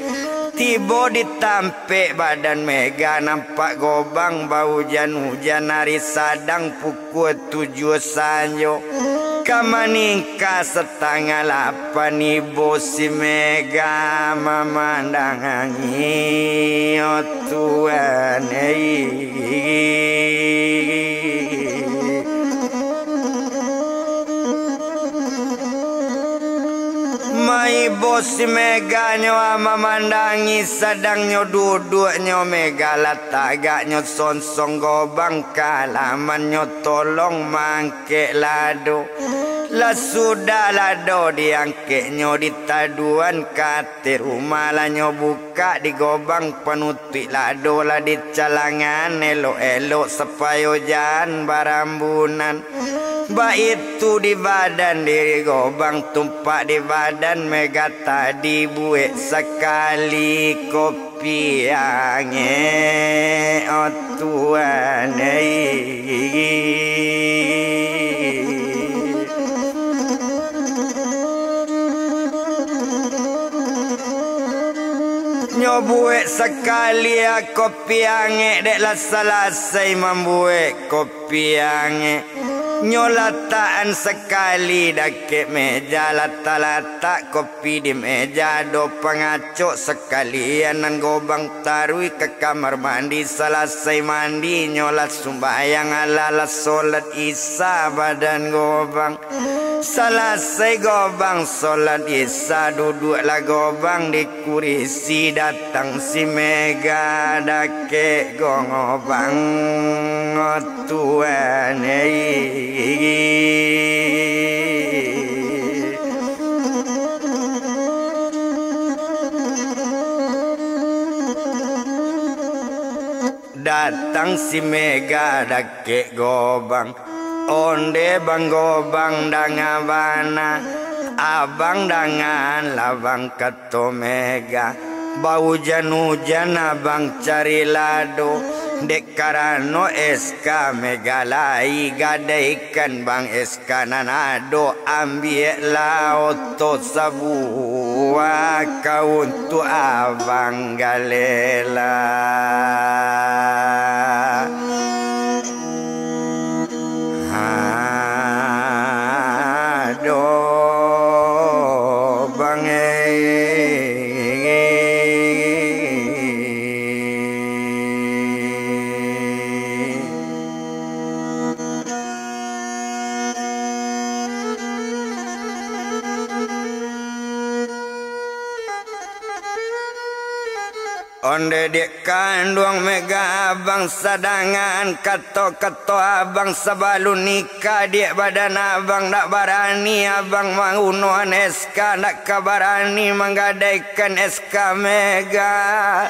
Tibo di tampek badan Mega, nampak Gobang baujan-ujan, ari sadang pukua tujuah sanjo. Ka maningka satangah lapan, ibo si Mega mamandangi, oh Tuan, eh. Maibo si Meganyo mamandangi, sadangnyo duduaknyo Mega, lah tagaknyo sonsong Gobang ka alamannyo, tolong mangkek lado. Lah sudah lado diangkeknyo, ditaduan ka ateh rumah, lah nyo bukak di Gobang panutuik lado, lah dicalangan elok-elok sapayo jan barambunan. Baitu di badan diri Gobang, tumpak di badan Mega tadi, buek sakali kopi angek, oh Tuan, eh. Nyo buek sakali a kopi angek, dek lah salasai mambuek kopi angek, nyo latakan sakali dakek meja, latak-latak kopi di meja, ado pangacok sakalian nan Gobang taruih ka kamar mandi. Salasai mandi, nyo lah sumbayang, alah lah solat Isya badan Gobang. Salasai Gobang solat Isya, duduaklah Gobang di kurisi, datang si Mega dakek Gobang, oh Tuan, eh. Datang si Mega dakek Gobang. Onde Bang Gobang, danga bana, abang dangalah Bang, kato Mega. Baujan-ujan abang cari lado, dek karano S K Mega lai gadaikan Bang, S K nan ado, ambiaklah oto sabuah, ka untuak abang galela. Aduh, Bang, eh. Onde dek kanduang Mega abang, sadangan kato-kato abang sabalun nikah, dek badan abang dak barani abang mangunoan S K, dak ka barani manggadaikan S K Mega.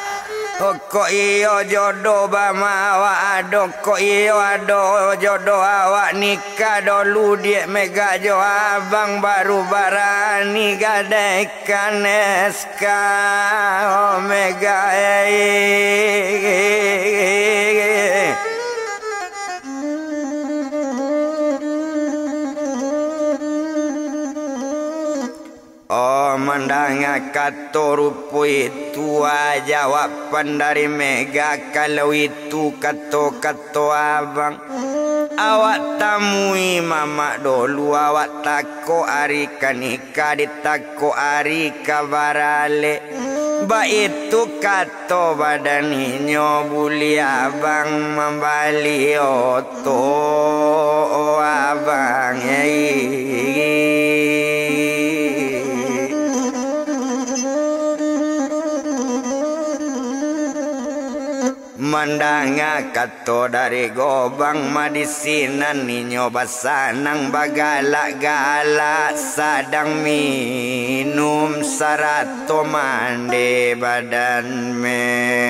Oh, kok iyo jodoh bama awak ado, kok iyo ado jodoh awak nikah dolu dek Mega jo abang, baru barani gadaikan S K, oh Mega, eh. Oh, mandanga kato rupo itu, ah, jawaban dari Mega, kalau itu kato-kato abang, awak tamui mamak dolu, awak takok ari ka nikah, ditakok ari ka baralek. Baitu kato badan inyo, buliah abang mambali oto, abang, ei. Mandanga kato dari Gobang, madisinan inyo basanang, bagalak-galak sadang minum, sarato mande badan me.